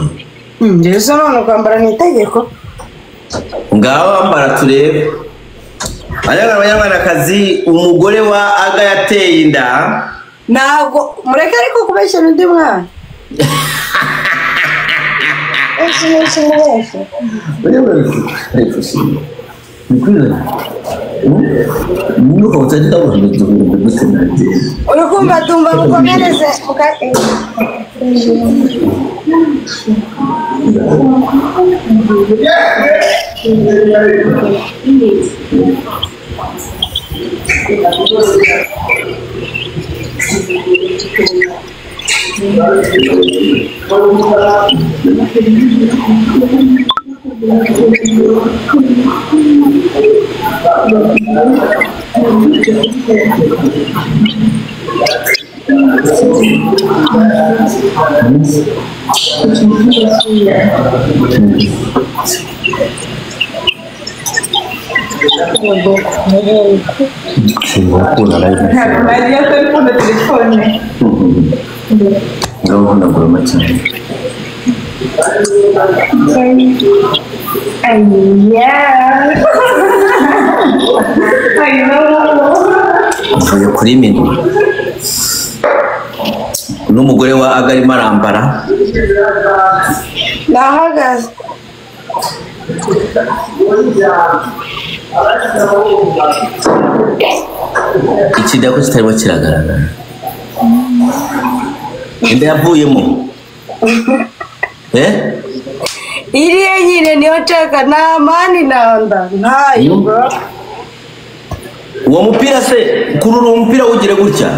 Njye none kwambara ni itegeko. Ngaho ambara turebe. Abanyarwandakazi, umugore wa Aga yateye inda. Ntabwo mureke ariko kubeshya undi mwana. Urukumva tumva mukomereze. Mvuye kuri minwa n'umugore wa Aga arimo arambara. Ndahagaze. Ikidako kitarimo kiragaragara. Inda yavuyemo. Iriya nyine niyo nshaka, nta mani nanda ntayo bro. Uwo mupira se kurura uwo mupira ugire gutya.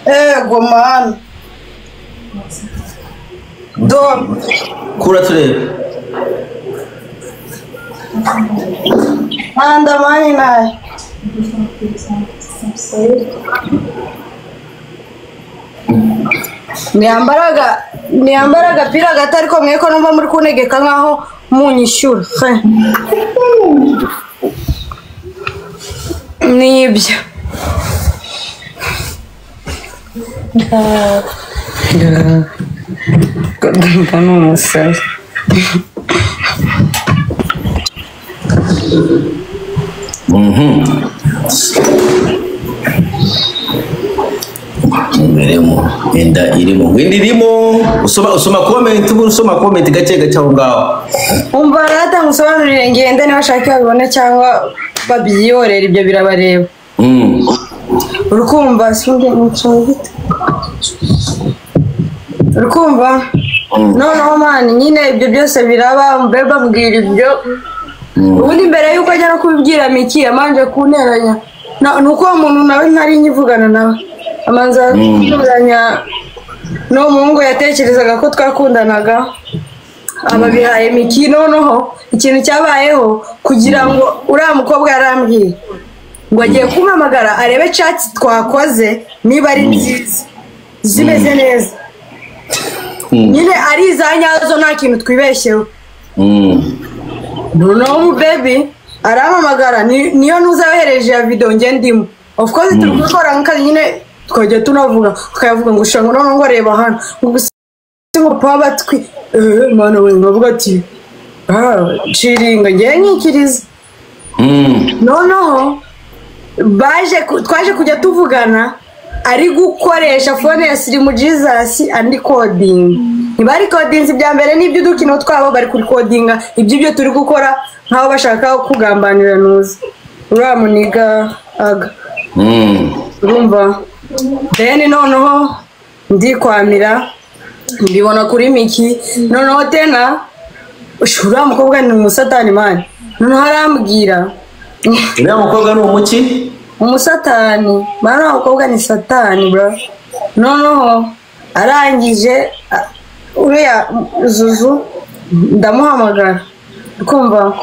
Ego man. Do kura turebe. Anda mani nayo. Niyambara agapira gato ariko mwe ko numva muri kuntegeka nkaho munyishyura. Nibyo. Ndumva ni umusazi. Irimo inda irimo, inda irimo. Usoma comment, ubu usoma comment gake gake aho ngaho. Umva rata ngusobanurire, ngende niba bashaka babibone cyangwa babyiyorera, ibyo birabareba. Urukumva singe gute, urukumva noneho man nyine ibyo byose biraba, mbe babwira ibyo. Ubundi mbere yuko ajya no kubibwira Miki, yamanje kunteranya. Nuko uwo muntu nawe ntari nkivugana nawe, amanza kunteranya n'uwo muhungu yatekerezaga ko twakundanaga, ababihaye Miki. Noneho ikintu cyabayeho, kugira ngo uriya mukobwa yarambwiye ngo agiye kumpamagara arebe chat twakoze niba ari nziza, zimeze neza nyine, ari iza nyazo, nta kintu twibeshyeho. Noneho umubebi arampamagara, niyo ntuzayohereje ya video njye ndimo, of course turi kubikora nk'akazi nyine, tukajya tunavuga, tukayavuga ngo ushaka noneho ngo reba hano, ngo gusa ngo pa batwi, mana we, nkavuga ati ah ciringa, ngiye nkikiriza. Noneho baje twaje kujya tuvugana ari gukoresha phone ya Sirimu Jesus andi coding. Ntibari codinze ibya mbere n'iby'udukino twabo, bari kurikodinga iby'ibyo turi gukora nk'aho bashaka kugambanira nuza uriya muniga aga. Urumva, then noneho ndikwamira mbibona kuri Miki. Noneho tena uriya mukobwa ni umusatani man, noneho arambwira. Uriya mukobwa ni umuki? Umusatani man, uriya mukobwa ni satani bro. Noneho arangije uriya Zuzu ndamuhamagara, kumva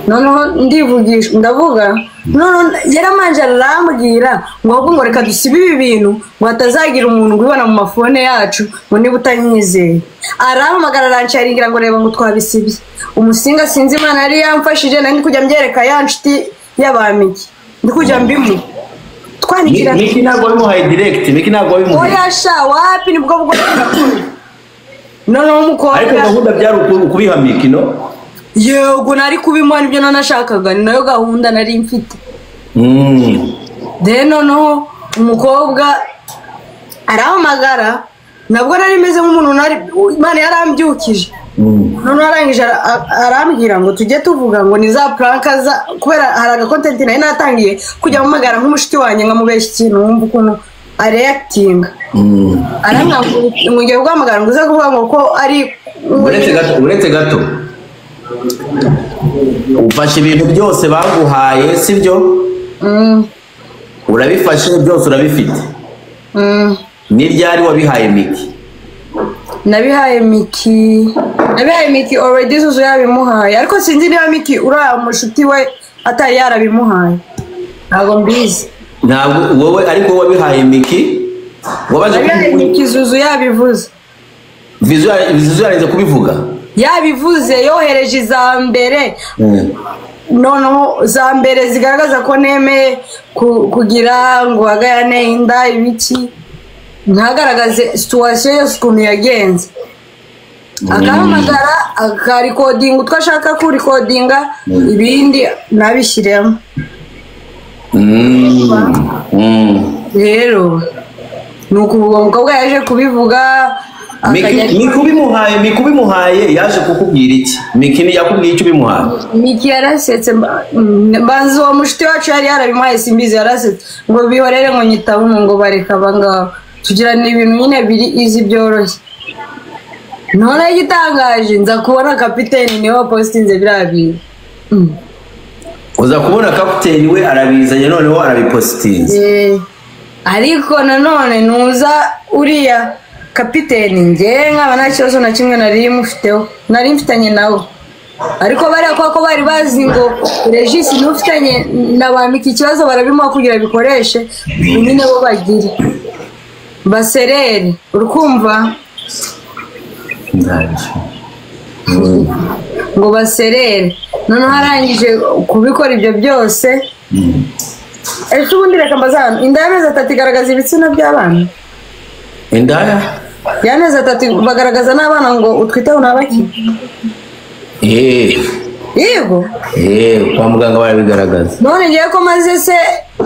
noneho ndivugisha, ndavuga. Noneho yaramanje arambwira ngo ahubwo ngo reka dusibe ibi bintu, ngo hatazagira umuntu ubibona mu mafone yacu, ngo niba utanyizeye. Arampamagara aransharingira ngo reba ngo twabisibye. Umusinga sinzi Imana yari yamfashije, nari ndi kujya mbyereka ya nshuti y'abamiki, ndi kujya mbimu twandikira. Miki ntabwo wabimuhaye direct, Miki ntabwo wabimuhaye. Oya sha, wapi, nibwo bwo. Noneho umukobwa Ariko gahunda byari ukubiha Miki, no? Yego, nari kubimuha, nibyo nanashakaga, ni nayo gahunda nari mfite. Then noneho umukobwa arahamagara, nabwo nari meze nk'umuntu nari Imana yarambyukije. Noneho arangije arambwira ngo tujye tuvuga ngo ni za prank za, kubera hari aga content nari natangiye kujya mpamagara nk'umushuti wanjye nkamubeshya ikintu wumva ukuntu areactinga. Arambwira ngo ngiye guhamagara ngo uze kuvuga ngo ko ari Uretse gato, uretse gato, ufashe ibintu byose baguhaye, sibyo? Urabifashe byose, urabifite. Ni ryari wabihaye Miki? Nabihaye Miki, nabihaye Miki already Zuzu yabimuhaye, ariko sinzi niba Miki uriya mushuti we atari yarabimuhaye, ntabwo mbizi. Ntabwo wowe, ariko wabihaye Miki wabanje Nabihaye Miki Zuzu yabivuze. Zuzu yarenze kubivuga. Yabivuze, yohereje iza mbere. Noneho za mbere zigaragaza ko nemeye kugira ngo hagayane inda ibiki, ntagaragaze situation yose ukuntu yagenze, akahamagara akarikodinga utwo ashaka kurikodinga, ibindi nabishyiremo. Rero ni ukuvuga umukobwa yaje kubivuga akajya Miki ubimuhaye, Miki ubimuhaye yaje kukubwira iki? Miki ni yakubwiye icyo ubimuhaye? Miki yarasetse, mbanza uwo mushuti wacu yari yarabimuhaye, simbizi, yarasetse ngo bihorere, ngo nyitaho, ngo bareka abangaba tugira ni ibintu nyine biri izi byoroshye. None igitangaje nza kubona kapiteni niwe wapositinze biriya bintu. Uza kubona kapiteni we arabizanye, noneho arabipositinze. Ariko nanone nuza uriya kapiteni njye nkaba nta kibazo na kimwe nari mufiteho, nari mfitanye nawe, ariko bariya kubera ko bari bazi ngo Regis niwe ufitanye na ba Miki ikibazo, barabimuha kugira bikoreshe nyine bo bagire baserere, urukumva ngo baserere. Noneho arangije kubikora ibyo byose. Ese ubundi reka mbaze hano, inda y'amezi 3 igaragaza ibitsina by'abana? Indaya y'amezi 3 bagaragaza n'abana ngo utwiteho nabaki? Yego. Kwa muganga barabigaragaza. None ngiye ko maze se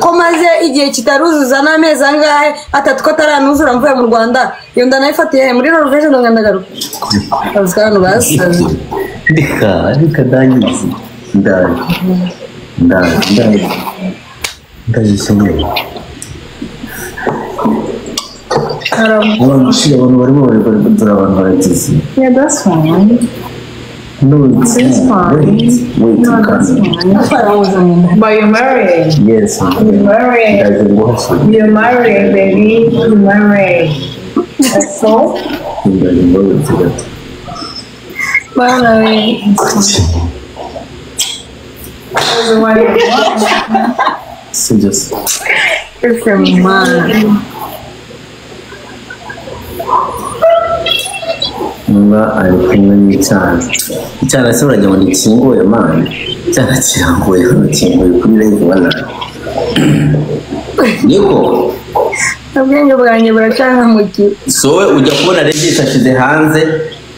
Ko maze igihe kitaruzuza n'amezi angahe atatu ko ataranuzura mvuye mu Rwanda, iyo nda nayifatiye muri Norvège ndongera ndagaruka. Abantu basaze. Reka ndangize. Ndagize. Abantu barimo dore abantu baragize. Yeah, that's fine. No, it's fine. Wait, no, that's fine. But you're married. Yes, you're married. You're married, baby. You're married. That's so. Bye. Just. It's a man. Niba ari kumwe n'icyana. Icyana se uragira ngo ntikinguye man. Icyana kiranguye hano kinguye kuri live wala. Niko. Ubwenge bwanjye buracankamukiye. So we ujya kubona Regis ashize hanze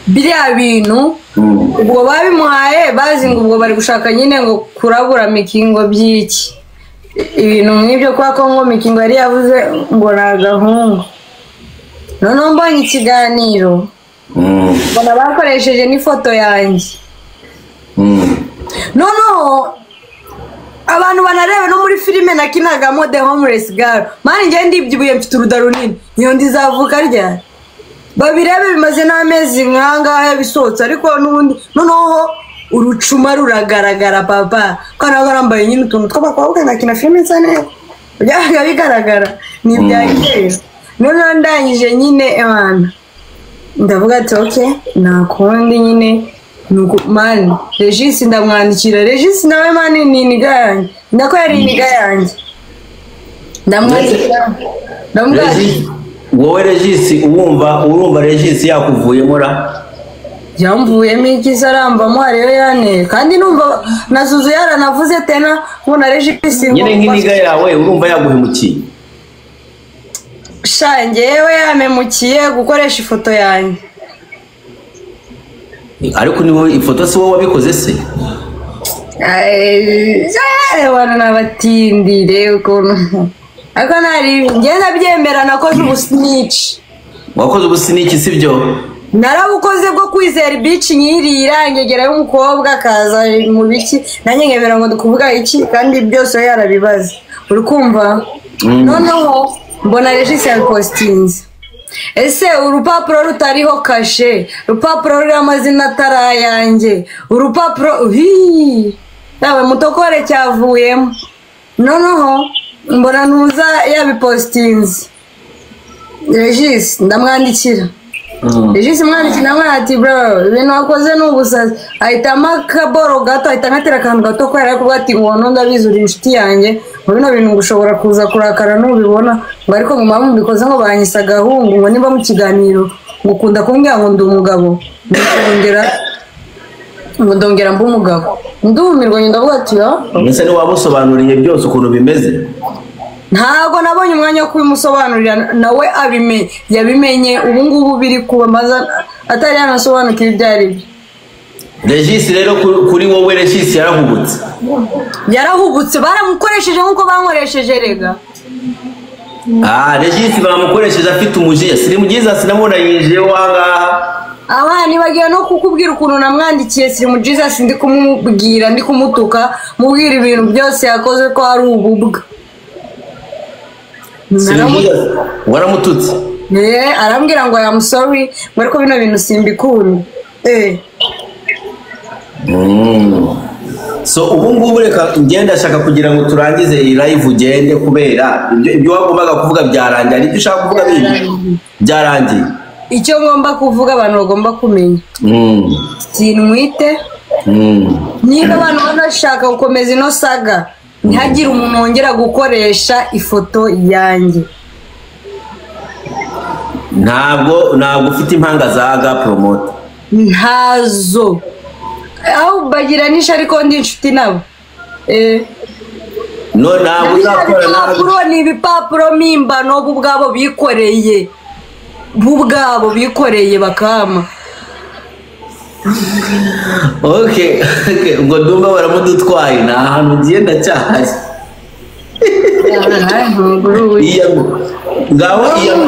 biriya bintu. Ubwo babimuhaye bazi ngo ubwo bari gushaka nyine ngo kurabura mikingo by'iki. Ibintu nk'ibyo kwa Kongo mikingo yari yavuze ngo ni agahungu. Noneho mbonye ikiganiro. Mbona bakoresheje n'ifoto yanjye. Noneho abantu banareba no muri filime nakinagamo The Homeless Girl. Mani njye ndibyibuye mfite uruda runini. Iyo ndizavuka ryari? Babirebe bimaze n'amezi nkangahe bisohotse ariko n'ubundi noneho urucuma ruragaragara papa. Ko nawe arambaye nyine utuntu tw'abakobwa nakina filime nsa neza. Byabaga bigaragara ni ibya kera. Noneho ndangije nyine ebana. Ndavuga ati okay nakundi nyine nuko man Regis ndamwandikira. Regis nawe man ni iniga yanjye, ndako yari iniga yanjye. Ndamwandikira ndamwandikira. Wowe Regis urumva Regis yakuvuyemo ra? Yamvuyemo iki se arambamo hariyo yane kandi numva na Zuzu yaranavuze tena ngo na Regis nyine nk'iniga yawe urumva yaguhemukiye. Sha njyewe yamemukiye gukoresha ifoto yanjye. Ariko ni wowe ifoto si wowe wabikoze se? Abantu n'abatindire ukuntu. Ariko nari njye ndabyemera nakoze ubusnitch. Wakoze ubusnitch sibyo? Narabukoze bwo kwizera bitch nyirira ngegera y'umukobwa akaza mu biki nanjye nkemera ngo ndikuvuga iki kandi byose yarabibaza. Uri kumva? Noneho mbona Regis yabipostinze. Ese urupapuro rutariho kashe, urupapuro ruriho amazina atari ayanjye, urupapuro yawe mutokore cyavuyemo. Noneho mbona ntuza yabipostinze. Regis ndamwandikira. Regis mwandikira namwe ati bro ibintu wakoze ni ubusazi. Ahitamo akaboro gato, ahita nkatera akantu gato ko yari kuvuga ati uwo ndabizi uri inshuti yanjye, ngo bino bintu ngushobora kuza kurakara nubibona, ngo ariko ngo mpamvu mbikoze ngo banyise agahungu, ngo niba mu kiganiro ngo ukunda kumbwira ngo ndi umugabo, ngo ndongera mbe umugabo. Ndumirwa ndavuga ati yo. Mbese ni wabusobanuriye byose ukuntu bimeze? Ntabwo nabonye umwanya wo kubimusobanurira nawe yabimenye ubu ngubu biri kuba maze atari yanasobanukiwe ibyo ari byo. Regis rero kuri wowe Regis yarahubutse. Yarahubutse baramukoresheje nkuko bankoresheje rega. Regis bamukoresheje afite umujinya. Slim Jesus namubona yinjiye wangaha. Aba nibagiwe no kukubwira ukuntu namwandikiye Slim Jesus ndi kumubwira ndi kumutuka mubwira ibintu byose yakoze ko ari ububwa. Waramututse? Arambwira ngo I'm sorry ngo ariko bino bintu simbikunda. So ubu ngubu reka ngenda ashaka kugira ngo turangize iyi live ugende kubera ibyo wagombaga kuvuga byarangiye. Ari ibyo ushaka kuvuga bindi byarangiye. Icyo ngomba kuvuga abantu bagomba kumenya. Sinwite. Niba abantu banashaka gukomeza ino saga ntihagire umuntu wongera gukoresha ifoto yanjye. Ntabwo ufite impanga za Aga Promoter. Ntazo. Aho bagira nisha ariko ndi inshuti nabo. No ntabwo uzakora ntabwo. Ni ibipapuro mpimbano bo ubwabo bikoreye. Bo ubwabo bikoreye bakama. Okay, ubwo ndumva baramudutwaye nta hantu ugiye ndacyahari. Ngaho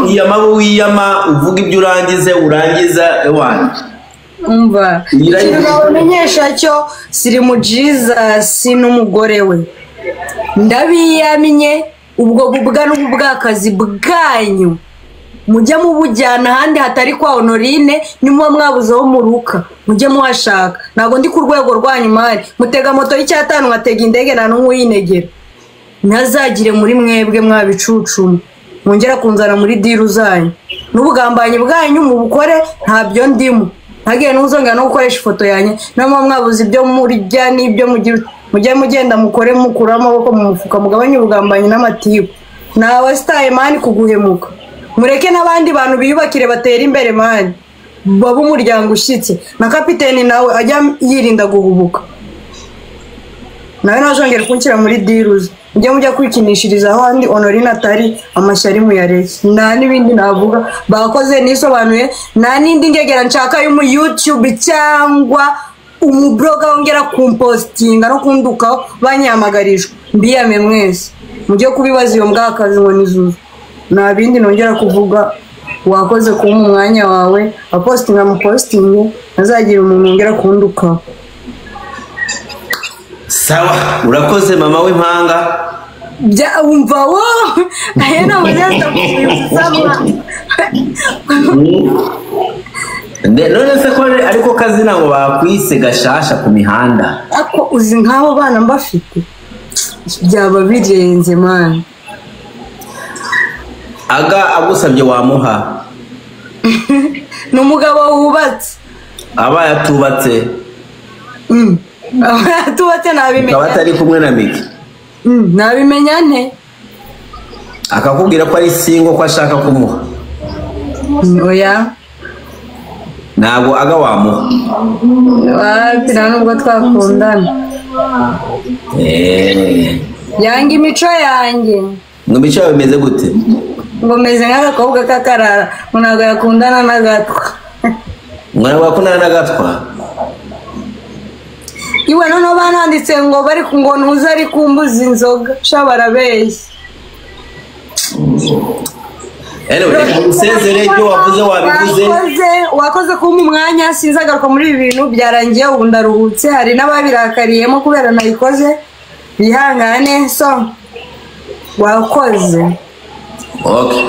iyama bo wiyama uvuga ibyo urangize urangiza ewana. Umva ikintu nabamenyesha cyo Sirimu Jesus n'umugore we ndabiyamye ubwo bubwa n'ubwakazi bwanyu mujye mubujyana ahandi hatari kwa Honorine nimuba mwabuze aho muruka mujye muhashaka ntabwo ndi ku rwego rwanyu mari mutega moto y'icyatanu nkatega indege nta n'umwe uyinegera ntazagire muri mwebwe mwabicucuma mwongera kunzana muri diru zanyu n'ubugambanyi bwanyu mubukore ntabyo ndimo ntagiye n'uzongera no gukoresha ifoto yanjye niba mwabuze ibyo murya n'ibyo mugira mujye mugenda mukore mukura amaboko mu mufuka mugabanye ubugambanyi n'amatiku ntawe sitaye mani kuguhemuka mureke n'abandi bantu biyubakire batere imbere mani babe umuryango ushyitse na kapiteni nawe ajya yirinda guhubuka nawe ntazongere kunshyira muri diruzi mujye mujya kwikinishiriza aho andi Honorine atari amashyari muyareke nta n'ibindi navuga bakoze nisobanuye nta n'indi ngegera nshaka y'umu YouTube cyangwa umubloga wongera kumpostinga no kundukaho banyamagarishwa mbiyame mwese mujye kubibaza iyo mbwakazi ngo nizuzu nta bindi nongera kuvuga wakoze kumpa umwanya wawe apostinga mupostinge ntazagira umuntu wongera kundukaho. Sawa urakoze mama w'impanga. Bya umva wo aya ni amazina sama. None se ko ariko kazina ngo bakwise gashasha ku mihanda ako uzi nk'abo bana mbafite byaba birenze man. Aga agusabye wamuha ni umugabo wubatse abaye atubatse atubatse nabimenya akaba atari kumwe na Miki nabimenya nte akakubwira ko ari singo ko ashaka kumuha oya ntabwo aga wamuha wapi nta nubwo twakundana yanga imico yanjye ngo imico yawe imeze gute ngo meze nk'agakobwa k'akarara ngo ntabwo yakundana n'agatwa ngo ntabwo yakundana n'agatwa iwe noneho bananditse ngo bari ngo ntuze ari kumbuza inzoga sha barabeshya. Anyway, usezere ibyo wavuze wabivuze wakoze kumpa umwanya sinzagaruka muri ibi bintu byarangiye ubu ndaruhutse hari n'ababirakariyemo kubera nayikoze bihangane so wakoze. Okay.